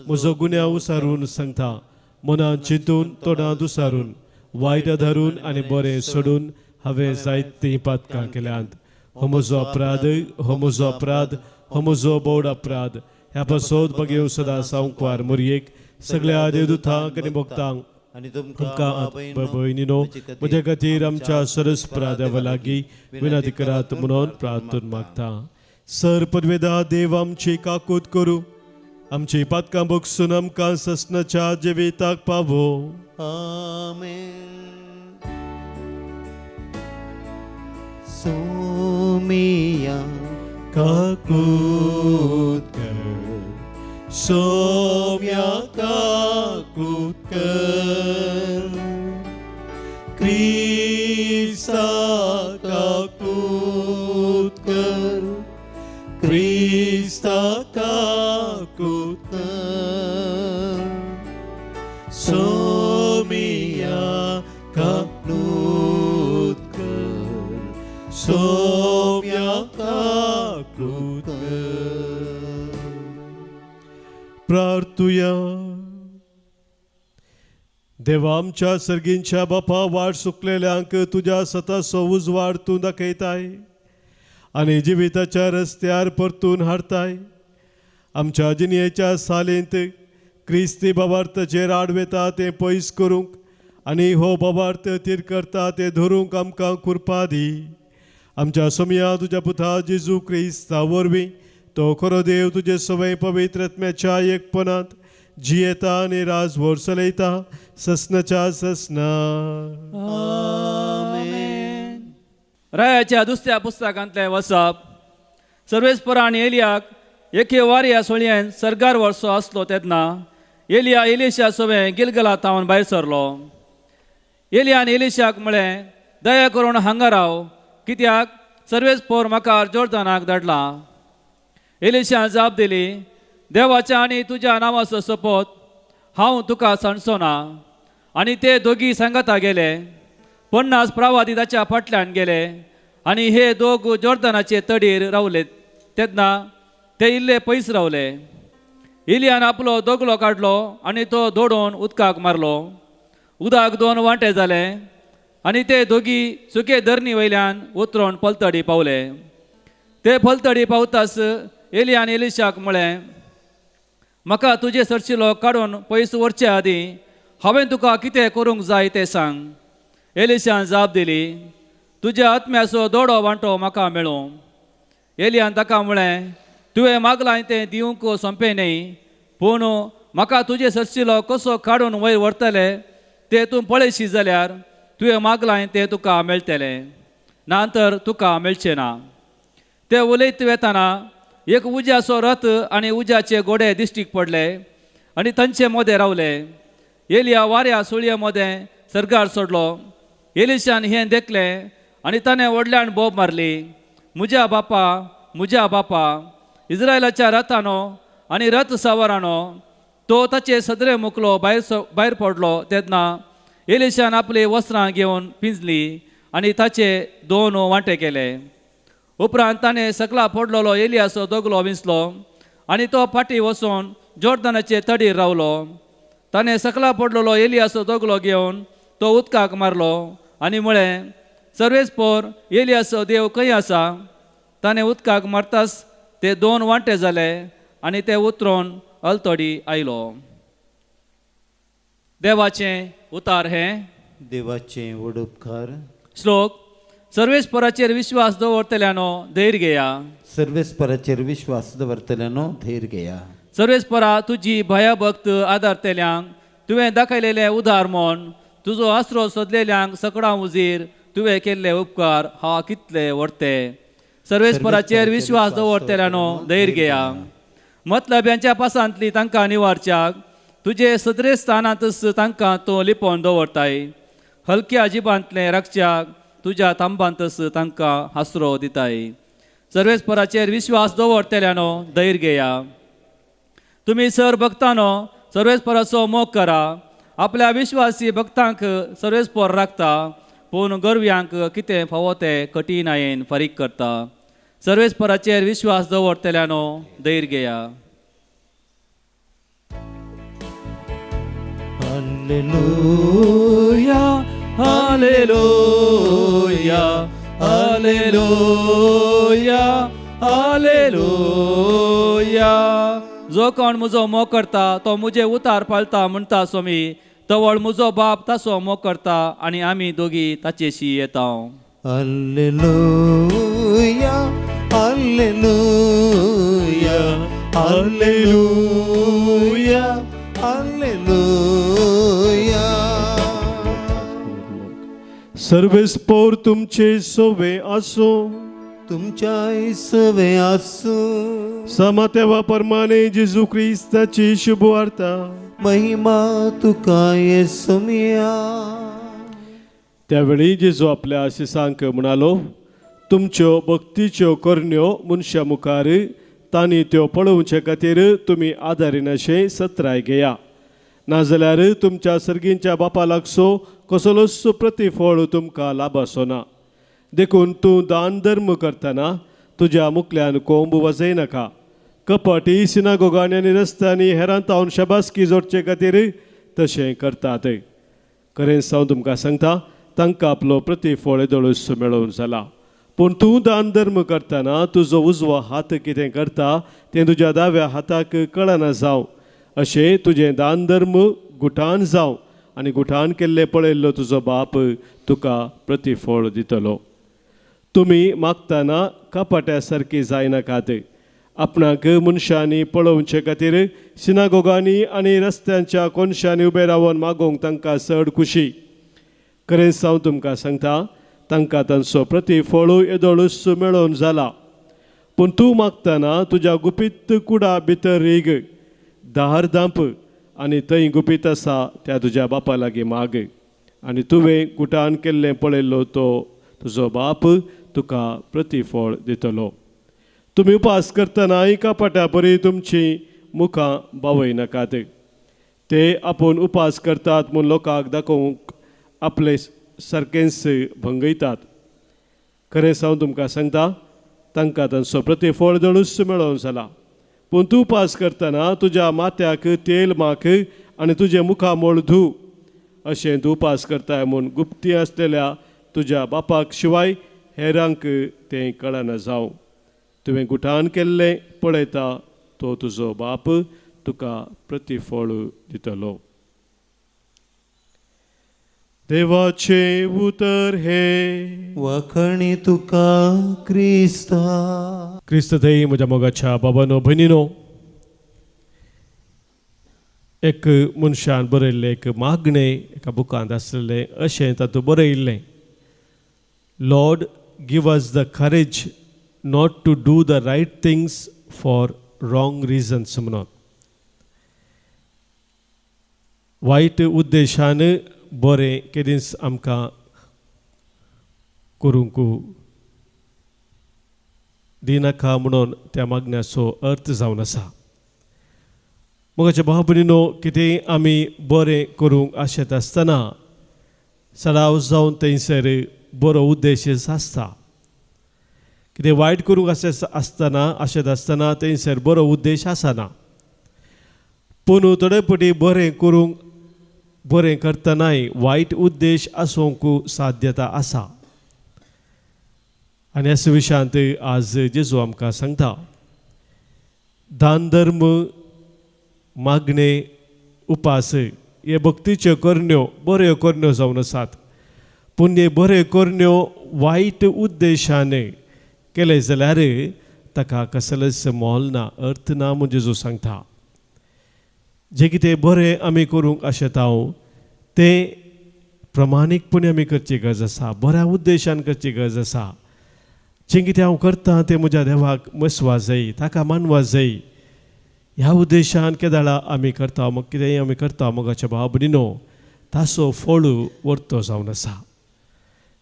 म्हजो गुन्यांव सारून सांगता, मनान चिंतून तोंडांत उसारून वायट धरून आनी बरें सोडून हांवें जायतीं पातकां केल्यांत. हो म्हजो अपराध, हो म्हजो अपराध, हो म्हजो बोड अपराध. ह्या पासत बगेव सदां सावंकवार मोरयेक सगळ्या देवदूतांक आनी भक्तांक आनी तुमकां भयणीनो म्हज्या खातीर आमच्या सरस्परा देवा लागीं विनंती करात म्हणून प्रार्थना मागता. सर पदवेदा देव आमची काकूत करूं, आमची पातकां बगसून आमकां ससनाच्या जिविताक पावो. आमेन. सोमिया काकूत कर, सोम्या काकूत कर, क्रिस्ता काकूत कर, क्रिस्ता काकूत कर, सोमिया काकूत कर, सोम्या काकूत कर. प्रार्थुया. देवा आमच्या सर्गींच्या बापा, वाट सुकलेल्यांक तुज्या सताचो उजवाड तूं दाखयताय आनी जिविताच्या रस्त्यार परतून हाडताय. आमच्या जिणेच्या सालेंत क्रिस्ती बाबार्थाचेर आड वेता तें पयस करूंक आनी हो बाबार्थ तीर करता तें धरूंक आमकां कृपा दी. आमच्या सोमया तुज्या पुता जेजू क्रिस्ता वरवीं तो खरो देव तुजे सवय पवित्र आत्म्याच्या एकपणांत जियेता आनी राजभर चलयता ससनाच्या ससना. आमेन. रायाच्या दुसऱ्या पुस्तकांतलें वसप. सर्वेस्परा आनी एलियाक एके वारया सोळयेन सरगार वर्सो आसलो तेन्ना एलिया एलिशा सोवें गिलगला तावन भायर सरलो. एलियान एलिशाक म्हळें, दया करून हांगा राव, कित्याक सर्वेस्पोर म्हाका जोर्दानाक धाडला. एलिशान जाप दिली, देवाच्या आनी तुज्या नांवाचो सोपोत, हांव तुका सांडचो ना. आनी ते दोगी सांगाता गेले. 50 प्रवादी ताच्या फाटल्यान गेले आनी हे दोग जोर्दानाचे तडीर रावले. तेन्ना ते इल्ले पयस रावले. इलियान आपलो दोगलो काडलो आनी तो दोडोवन उदकाक मारलो. उदक 2 वांटे जाले आनी ते दोगी सुके धरणी वयल्यान उतरून पलतडी पावले. ते पलतडी पावताच एलियान एलिशाक म्हळें, म्हाका तुजे सरशिलो काडून पयस व्हरचे आदीं हांवें तुका कितें करूंक जाय तें सांग. एलिशान जाप दिली, तुज्या आत्म्याचो दोडो वांटो म्हाका मेळूं. एलियान ताका म्हळें, तुवें मागलां तें दिवंक सोंपें न्हय, पूण म्हाका तुजे सरशिलो कसो काडून वयर व्हरतले तें तूं पळयशी जाल्यार तुवें मागलां तें तुका मेळटलें, ना तर तुका मेळचें ना. ते उलयत वेतना एक उज्याचो रथ आनी उज्याचे घोडे दिश्टीक पडले आनी तांचे मदें रावले. एलिया वाऱ्या सुळये मदें सर्गार सोडलो. एलिशान हें देखलें आनी ताणें व्हडल्यान बोब मारली, म्हज्या बापा, म्हज्या बापा, इस्रायलाच्या रथानो आनी रथ सवारानो. तो ताचे सदरे मुकलो भायर भायर पडलो तेन्ना एलिशान आपली वस्त्रां घेवन पिंजली आनी ताचे दोन वांटे केले. उपरांत ताणें सकला पडलेलो एलियाचो दगलो विंचलो आनी तो फाटीं वचून जॉर्दनाचे तडीर रावलो. ताणें सकला पडलेलो एलियाचो दगलो घेवन तो उदकाक मारलो आनी म्हळें, सर्वेस्पर एलियाचो देव खंय आसा? ताणें उदकाक मारताच ते दोन वांटे जाले आनी ते उतरून अलतडी आयलो. देवाचें उतार हें. देवाचें व्हड उपकार. श्लोक. सर्वेस्पराचेर विश्वास दवरतल्यानो धैर्य घेया. सर्वेस्पराचेर विश्वास दवरतल्यानो धैर्य घेया. सर्वेस्परा तुजी भयाभक्त आदारतल्यांक तुवें दाखयलेलें उदार म्हण तुजो आसरो सोदलेल्यांक सकडां उजीर तुवें केल्ले उपकार हा कितले व्हडते. सर्वेस्पराचेर विश्वास दवरतल्यानो धैर्य घेया. मतलब्यांच्या पासांतली तांकां निवारच्याक तुजे सदरे स्थानांतच तांकां तूं लिपोवन दवरताय. हलक्या जिबांतलें राखच्याक तुज्या तांबांतच तांकां हासरो दिताय. सर्वेस्पराचेर विश्वास दवरतल्यानो धैर्य घेया. तुमी सर भक्तानो सर्वेस्पराचो मोग करा. आपल्या विश्वासी भक्तांक सर्वेस्पर राखता, पूण गरव्यांक कितें फावो तें कठीणायेन फारीक करता. सर्वेस्पराचेर विश्वास दवरतल्यानो धैर्य घेया. हालेलुया, हालेलुया, हालेलुया, हालेलुया. जो कोण म्हजो मोग करता तो म्हजे उतार पाळता म्हणटा स्वामी, तवळ म्हजो बाप ताचो मोग करता आनी आमी दोगी ताचेशी येता. हालेलुया, हालेलुया, हालेलुया, हालेलुया. सर्वेस्पोर तुमचे सोवे आसूं. तुमच्याय सवे आसूं. समातेवा परमाने जेजू क्रिस्ताची शुभवार्ता. महिमा तुका येसुमिया. त्यावेळी जेजू आपल्या शिसांक म्हणालो, तुमच्यो भक्तीच्यो करण्यो मनशां मुखार तांणी त्यो पळोवचे खातीर तुमी आदारिनाशें सत्राय घेया, नाजाल्यार तुमच्या सर्गींच्या बापा लागसो कसलोच प्रतिफळ तुमकां लाभासो ना. देखून तूं दान धर्म करतना तुज्या मुखल्यान कोंब वाजयनाका. कपटी सिनागोगांनी आनी रस्त्यांनी हेरां तावन शाबासकी जोडचे खातीर तशें करतात. खरेंच हांव तुमकां सांगता, तांकां आपलो प्रतिफळ येदोळूच मेळोवन जाला. पूण तूं दान धर्म करतना तुजो उजवो हात कितें करता तें तुज्या दाव्या हाताक कळना जावं, अशें तुजें दान धर्म गुठान जावं आनी गुठान केल्लें पळयल्लो तुजो बाप तुका प्रतिफळ दितलो. तुमी मागतना कपाट्या सारकी जायनाकात. आपणाक मनशांनी पळोवचे खातीर सिनागोगांनी आनी रस्त्यांच्या कोनशांनी उबे रावन मागोवंक तांकां चड खुशी. खरेंच हांव तुमकां सांगता, तांकां तांचो प्रतिफळ येदोळूच मेळोवन जाला. पूण तूं मागतना तुज्या गुपीत कुडा भितर रीग, दार धांप आनी थंय गुपीत आसा त्या तुज्या बापा लागीं माग, आनी तुवें गुटान केल्लें पळयल्लो तो तुजो बाप तुका प्रतिफळ दितलो. तुमी उपास करतना एका पाट्या बरी तुमची मुखां बावयनाकात. ते आपूण उपास करतात म्हूण लोकांक दाखोवंक आपले सारकेंच भंगयतात. खरेंच हांव तुमकां सांगता, तांकां तांचो प्रतिफळ जळूच मेळोवन जाला. पूण तूं उपास करतना तुज्या माथ्याक तेल माख आनी तुजें मुखामळ धू. अशें तूं उपास करताय म्हूण गुप्ती आसलेल्या तुज्या बापाक शिवाय हेरांक तें कळना जावं. तुवें गुठान केल्लें पळयता तो तुजो बाप तुका प्रतिफळ दितलो. देवाचें उतर हें. वखणी तुका क्रिस्ता. क्रिस्त थंय म्हज्या मोगाच्या बाबानो भयणीनो, एक मनशान बरयल्लें एक मागणें एका बुकांत आसलेलें अशें तातूंत बरयल्लें, Lord give us the courage not to do the right things for wrong reasons म्हणून. वायट उद्देशान बरें केदींच आमकां करूंक दिनाका म्हणून त्या मागण्याचो अर्थ जावन आसा. मोगाच्या भाव भयणीनो, कितेंय आमी बरें करूंक आशेत आसतना सराव जावन थंयसर बरो उद्देश आसता. कितें वायट करूंक आसतना आशेत आसतना थंयसर बरो उद्देश आसना. पूण थोडे फावटी बरें करूंक बरें करतनाय वायट उद्देश आसूंक साध्यता आसा. आनी ह्या विशयांत आज जेजू आमकां सांगता, दान धर्म, मागणे, उपास हे भक्तीच्यो करण्यो बऱ्यो करण्यो जावन आसात. पूण हे बऱ्यो करण्यो वायट उद्देशान केले जाल्यार ताका कसलेंच मोल ना, अर्थ ना म्हूण जेजू सांगता. जें कितें बरें आमी करूंक आशेता तें प्रमाणीकपणी आमी करची गरज आसा, बऱ्या उद्देशान करची गरज आसा. जें कितें हांव करतां तें म्हज्या देवाक मसवा जाय, ताका मानवा जाय, ह्या उद्देशान केदाळा आमी करता. मग कितेंय आमी करता मोगाच्या भाव भयणीनो, ताचो फळ वर्तो जावन आसा.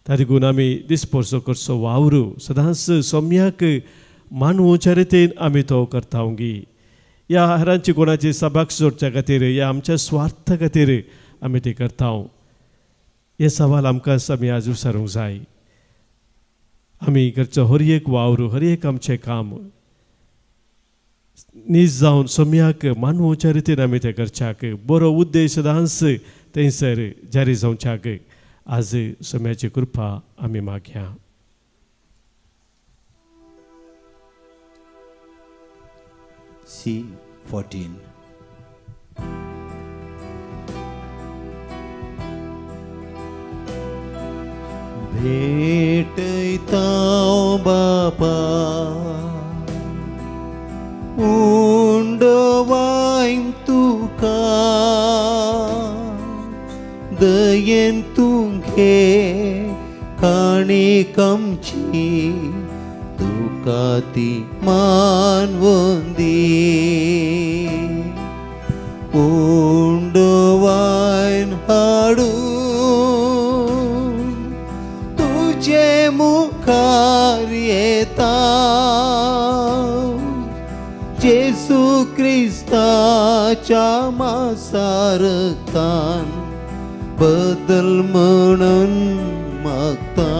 ताका लागून आमी दिसपरचो करचो वावर सदांच सोम्याक मानवच्या रितीन आमी तो करता गी. ह्या हेरांची कोणाची सभाक जोडच्या खातीर या आमच्या स्वार्था खातीर आमी ती करता. हे सवाल आमकां आमी आज विचारूंक जाय. आमी करचो हर एक वावर, हर एक आमचें काम नीज जावन सोम्याक मानवच्या रितीन आमी तें करच्याक, बरो उद्देश सदांच थंयसर जारी जावच्याक आज सोम्याची कृपा आमी मागया. C 14. भेटयता बापा उंडवायन तुका दयेन तुगे काणी कमची तुका ती मानवंदी उंडवायन हाडून तुजे मुखार येता जेसू क्रिस्ताच्या मासारतान बदल म्हणून मागता.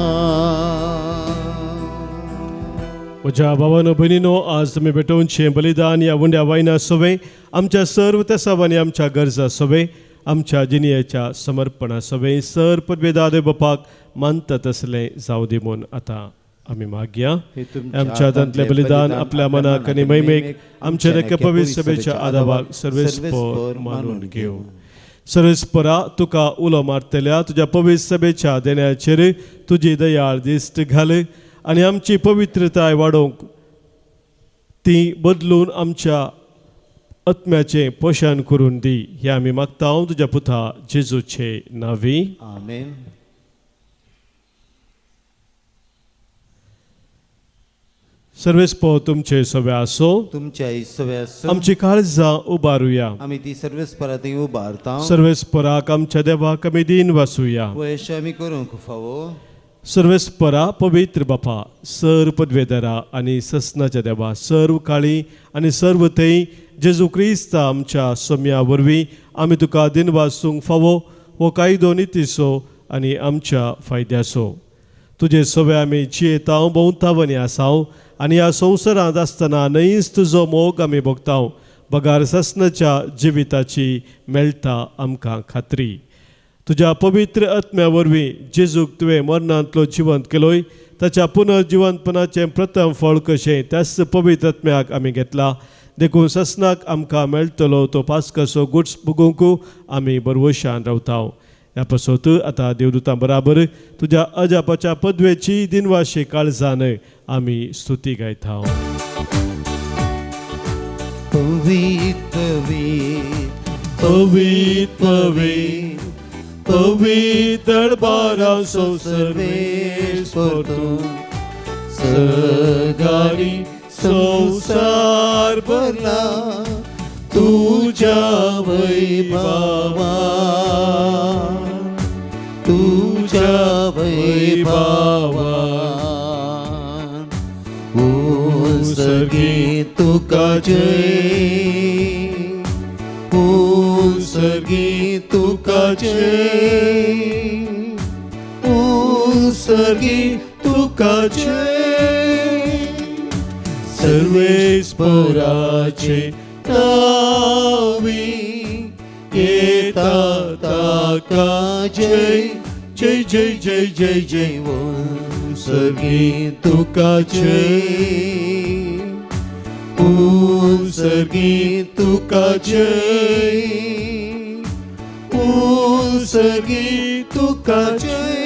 म्हज्या भावानो भयणीनो, आज तुमी भेटोवचें बलिदान ह्या उंड्या वायना सवे आमच्या सर्व तेसावांनी आमच्या गरजा सवे आमच्या जिणेच्या समर्पणा सवे सर पदवेदादे बापाक मानता तसलें जावं दी म्हूण आतां आमी मागया. आमच्या हातांतलें बलिदान आपल्या मनाक आनी महिमेक आमच्या नक्या पवित्र सभेच्या आदावाक सर्वेस्पर मानून घेवं. सर्वेस्परा तुका उलो मारतल्या तुज्या पवित्र सभेच्या देण्याचेर तुजी दयाळ दिश्ट घाल आनी आमची पवित्रताय वाडोवंक ती बदलून आमच्या आत्म्याचें पोशण करून दी. हें आमी मागता तुज्या पुता जेजूचे नांवी. आमेन. सर्वेस्पर तुमचे सवे आसो, तुमच्या सवे आसो. आमची काळजां उबारुया, आमी ती सर्वेस्परा थंय उबारता. सर्वेस्पराक आमच्या देवाक आमी दीन वासूया, वयश आमी करूंक फावो. सर्वेस्परा पवित्र बापा, सर्व पदवेदारा आनी ससनाच्या देवा, सर्व काळी आनी सर्व थंय जेजू क्रिस्ता आमच्या सोम्या वरवीं आमी तुका दीन वासूंक फावो हो कायदो नितीचो आनी आमच्या फायद्याचो. तुजे सवे आमी जियेतांव भोंवतावनी आसाव आनी ह्या संवसारांत आसतना न्हयच तुजो मोग आमी भोगताव, बगार ससनाच्या जिविताची मेळटा आमकां खात्री. तुज्या पवित्र आत्म्या वरवीं जेजूक तुवें मरणांतलो जिवंत केलोय, ताच्या पुनर्जिवंतपणाचें प्रथम फळ कशें त्याच पवित्र आत्म्याक आमी घेतला. देखून ससनाक आमकां मेळटलो तो पास्काचो गुड्स भोगूंक आमी बरवशान रावता. ह्या पासत आतां देवदूतां बराबर तुज्या अजापाच्या पदवेची दिनवाशी काळजान आमी स्तुती गायता. पवित्र पवित्र पवित्र पवित्र बारासो सर्वेस्पर तूं सगारी संवसार भरला तुझ्या वैभवा, तुझ्या वैभवा. उसगी तुका जय, उसगी तुका जय, उसगी तुका जय। सर्वेस्पराचे नावी येता ताका जय जय जय जय जय जय। उसगी तुका जय, उसगी तुका जय, उसगी तुका जय।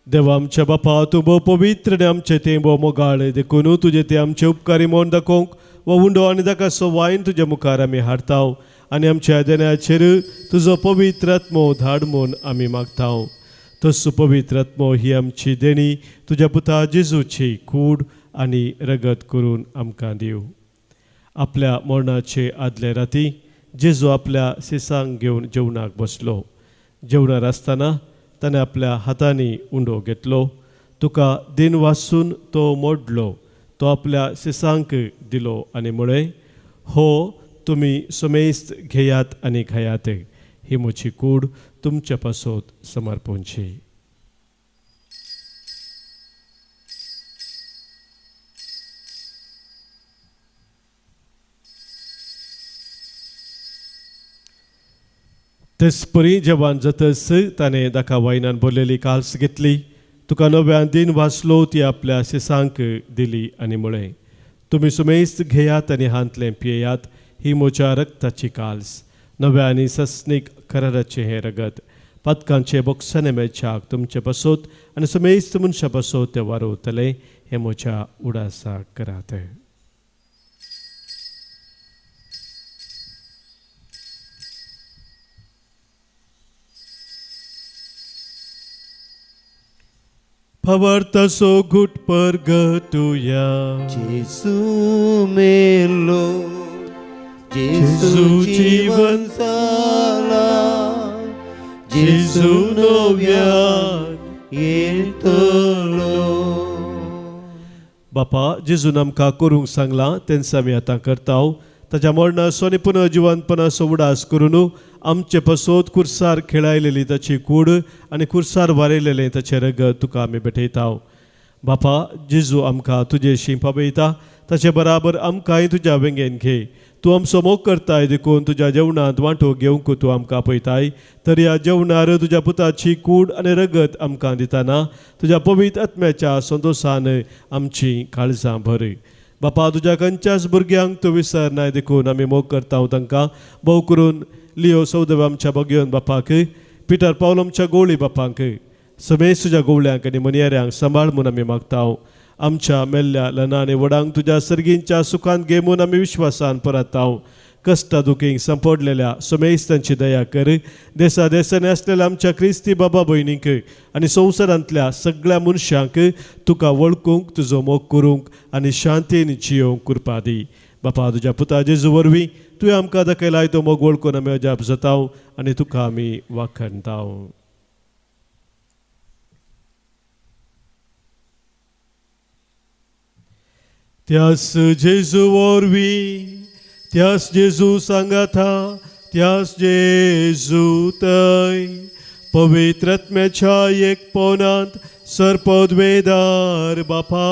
देवा आमच्या बापा, तूं भोव पवित्र आनी आमचें तें भोव मोगाळ, देखून तुजें तें आमचे उपकारी म्हूण दाखोवंक हो उंडो आनी ताका वायन तुज्या मुखार आमी हाडटाव आनी आमच्या देण्याचेर तुजो पवित्र आत्मो धाड म्हूण आमी मागताव। तसो पवित्र आत्मो ही आमची देणी तुज्या पुता जेजूची कूड आनी रगत करून आमकां दिव। आपल्या मरणाचे आदले राती जेजू आपल्या सिसांक घेवन जेवणाक बसलो। जेवणार आसतना ताणें आपल्या हातांनी उंडो घेतलो, तुका दिन वासून तो मोडलो, तो आपल्या सिसांक दिलो आनी म्हळें, हो तुमी समेस्त घेयात आनी खायात, ही म्हजी कूड तुमच्या पासत समर्पणची। तेचपरी जेवण जातच ताणें ताका वायनान भरलेली काल्स घेतली, तुका नव्यान दिन वाचलो, ती आपल्या शिसांक दिली आनी म्हळें, तुमी सुमेस्त घेयात आनी हांतलें पियेयात, ही म्हज्या रक्ताची काल्स, नव्या आनी सस्नीक कराराचें हें रगत, पातकांचे बोक्साने मेळच्याक तुमचे पासत आनी सुमेस्त मनशां पासत तें वारवतलें, हें म्हज्या उडासाक करात। फवर्तसो घुट पर गटुया, जेसू मेलो, जेसू जीवन जाला, जेसू नव्यान येतलो। बापा, जेजून आमकां करूंक सांगलां तेंच आमी आतां करताव। ताच्या मरणाचो आनी पुनर्जिवनपणाचो उडास करून आमचे पासत कुर्सार खेळायलेली ताची कूड आनी कुर्सार वारयलेलें ताचें रगत तुका आमी भेटयताव। बापा, जेजू आमकां तुजेशी पावयता, ताचे बराबर आमकांय तुज्या वेंगेन घे। तूं आमचो मोग करताय देखून तुज्या जेवणांत वांटो घेवंक तूं आमकां आपयताय, तर ह्या जेवणार तुज्या पुताची कूड आनी रगत आमकां दितना तुज्या पवित्र आत्म्याच्या संतोशान आमची काळजां भर। बापा, तुज्या खंयच्याच भुरग्यांक तूं विसरनाय देखून आमी मोग करता तांकां, भोव करून लियो सौदव आमच्या बगयोन बापाक, पिटर पावल आमच्या गोवळी बापांक, समेस्त तुज्या गोवळ्यांक आनी मनयाऱ्यांक सांबाळ म्हूण आमी मागता। आमच्या मेल्ल्या ल्हान आनी व्हडांक तुज्या सर्गींच्या सुखांत घे म्हूण आमी विश्वासान परताव। कश्टा दुखींक सांपडलेल्या समेस्तांची दया कर। देसा देसांनी आसलेल्या आमच्या क्रिस्ती बाबा भयणींक आनी संवसारांतल्या सगळ्या मनशांक तुका वळखूंक, तुजो मोग करूंक आनी शांतीन जियोवंक कृपा दी। बापा, तुज्या पुता जेजू वरवीं तुवें आमकां दाखयलाय तो मोग वळखून आमी अजाप जाताव आनी तुका आमी वाखणताव। त्यास जेजू वरवीं, त्यास जेजू सांगाता, त्यास जेजू तय पवित्र आत्म्याच्या एकपणांत सर्पद्वेदार बापा,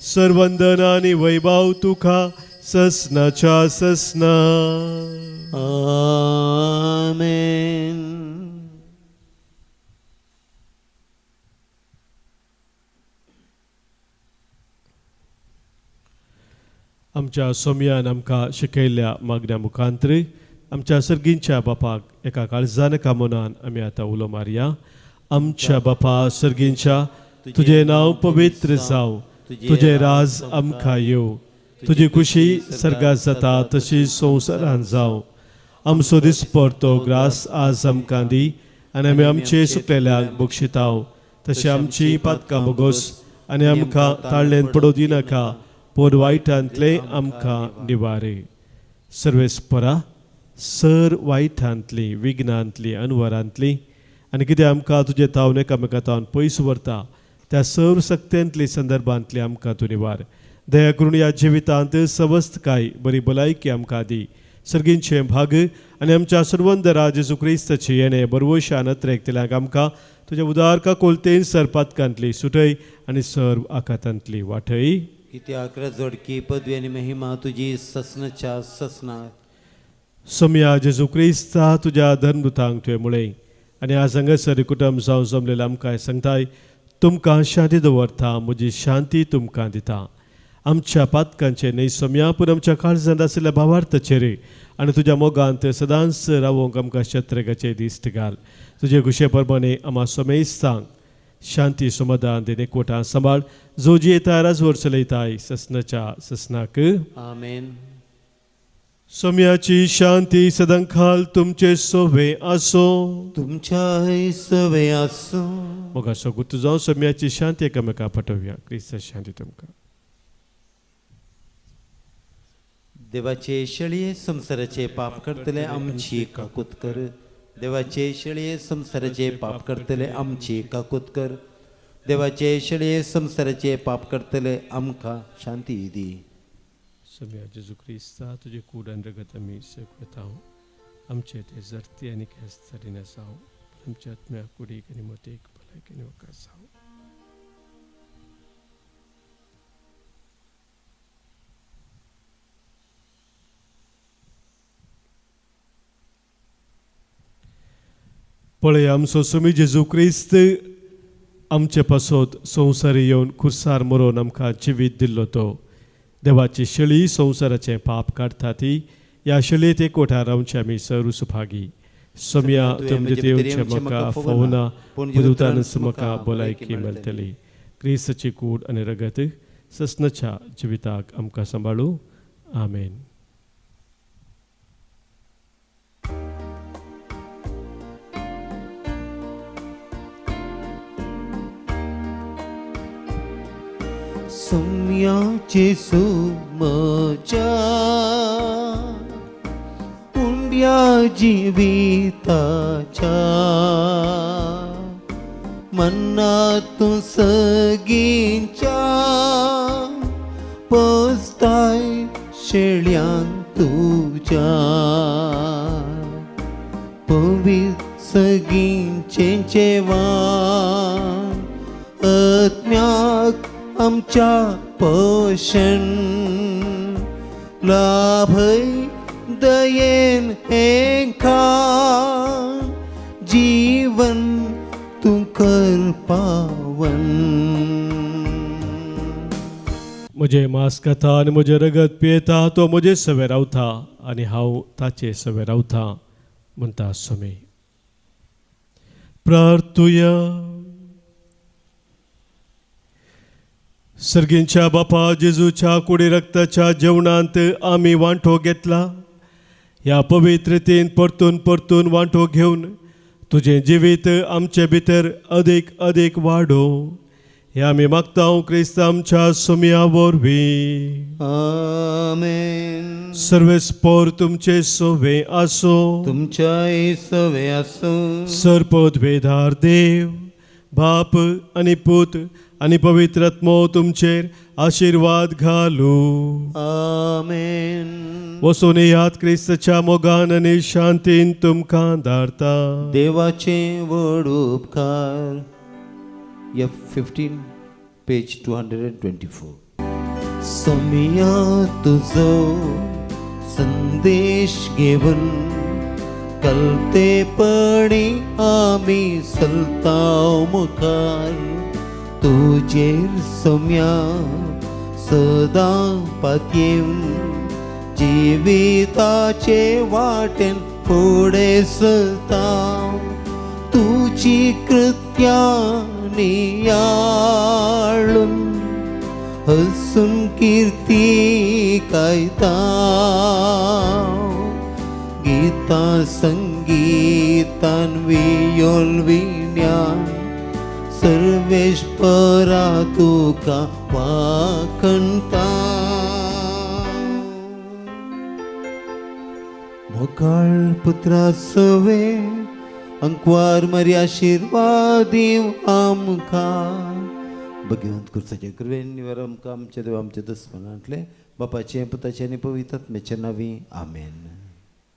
सर्वंदन आनी वैभव तुका ससनाच्या ससना। आमेन। आमच्या सोमयान आमकां शिकयल्ल्या मागण्या मुखांतरी आमच्या सर्गींच्या बापाक एका काळजान कामोनान आमी आतां उलो मारया। आमच्या बापा सर्गींच्या, तुजें नांव पवित्र जावं, तुजें राज आमकां येवं, तुजी खुशी सर्गात जाता तशी संवसारांत जावं। आमचो दिसपडतो ग्रास आज आमकां दी आनी आमी आमचे सुकलेल्यांक बक्षिताव, तशें आमची पातकां बोगोस आनी आमकां ताळ्ळेन पडोवं दिनाका, पूण वायटांतले आमकां निवारे। सर्वेस्परा, सर वायटांतली, विघ्नांतली, अनवरांतली आनी कितें आमकां तुजे तावन एकामेका तावन पयस व्हरता त्या सर्व सक्त्यांतली संदर्भांतली आमकां तूं निवार. दया करून ह्या जिवितांत सवस्तकाय बरी भलायकी आमकां दी. सर्गींचें भाग आनी आमच्या सर्वंदरा जेजू क्रिस्ताची येणे बरवशान अत्रेक आमकां तुज्या उदार काकोलतेन सरपातकांतली सुटय आनी सर्व आखातांतली वाटय. कित्याक रजोडकी पदवी आनी महिमा तुजी ससनाच्या ससना. सोमया जेजू क्रिस्ता तुज्या धर्मदूतांक तुवें म्हळें आनी आज हांगासर कुटुंब जावन जमलेलें आमकां सांगताय, तुमकां शांती दवरता, म्हजी शांती तुमकां दिता. आमच्या पातकांचे न्हय सोमया, पूण आमच्या काळजांत आशिल्ल्या भावार्थाचेर आनी तुज्या मोगांत सदांच रावोंक आमकां शत्रेगाचे दिश्ट घाल. तुजे खुशे प्रमाणे आमा सोमेस्तांक शांती समाधान दिने कोटा सांबाळ, जो जियेता राजवर चलयताय ससनाच्या ससनाक. आमेन. सोम्याची शांती सदांकाल तुमचे सोवे आसो. तुमच्याय सवे आसो. मोगाचो गुर्तू जावन सोम्याची शांती एकामेका पाठोवया. क्रिस्त शांती तुमकां. देवाचे शेळये संवसाराचे पाप करतले आमची काकूत कर. देवाचे शेळये संवसाराचे पाप करतले आमची काकूत कर. देवाचे शेळये संवसाराचे पाप करतले आमकां शांती दी. सोम्या जेजू क्रिस्ता तुजे कूड आनी रगत आमी सेवता, आमचे ते जर्ती आनी खेस्तारी जावं, आमच्या आत्म्या कुडीक आनी मतीक भलायकी आनी वकास जावं. पळय आमचो सोमी जेजू क्रिस्त आमचे पासत संवसारी येवन खुर्सार मरोवन आमकां जिवीत दिल्लो तो. देवाची शेळी संवसाराचें पाप काडटा ती ह्या शेळयेत एकवटार रावचे आमी सर्व सुभागी. सोमया तुमचे देवचे म्हाका फोवना, पूण उतरानच म्हाका भलायकी मेळटली. क्रिस्ताची कूड आनी रगत ससनाच्या जिविताक आमकां सांबाळू. आमेन. सोम्याचे सुमच्या उंड्या जिविताच्या मनातूं सगींच्या पस्ताय शेळ्यांक तुज्या पवित्र सगींचें जेवण आत्म्याक आमच्या पोशण लाभय दयेन हेंका जीवन तूं कर पावन. म्हजें मांस खाता आनी म्हजें रगत पियेता तो म्हजे सवे रावता आनी हांव ताचे सवे रावता म्हणटा सोमी. प्रार्थुया. सर्गींच्या बापा जेजूच्या कुडी रक्ताच्या जेवणांत आमी वांटो घेतला. ह्या पवित्रतेन परतून परतून वांटो घेवन तुजें जिवीत आमचे भितर अदीक अदीक वाडो हे आमी मागता क्रिस्त आमच्या सोमया वरवीं. आमेन. सर्वेस्पोर तुमचे सोवे आसो. तुमच्याय सवे आसो. सर्पोद्वेदार देव बाप आनी पूत आनी पवित्र आत्मो तुमचेर आशिर्वाद घालू. आमेन. वचून येयात क्रिस्ताच्या मोगान आनी शांतीन तुमकां धाडता. देवाचे व्हड उपकार. F15 page 224. सोमया तुजो संदेश घेवन कलतेपणी आमी चलता मुखार. तुजेर सोम्या सदां पातयेवन जिविताचे वाटेन फुडें सरता. तुजी कृत्या नियाळून हसून कीर्ती गायता. गीता संगीतान वियोल विज्ञान सर्वेश्वरा तुका वाखणता. मोगाळ पुत्रा सवे अंकवार मरी आशिर्वाद दीव आमकां. भगवंत कुर्साचे कृपेन निवार आमकां आमच्या देवा आमच्या दुस्मनांतले, बापाचें, पुताचें आनी पवित्र आत्म्याच्या नांवी, आमेन.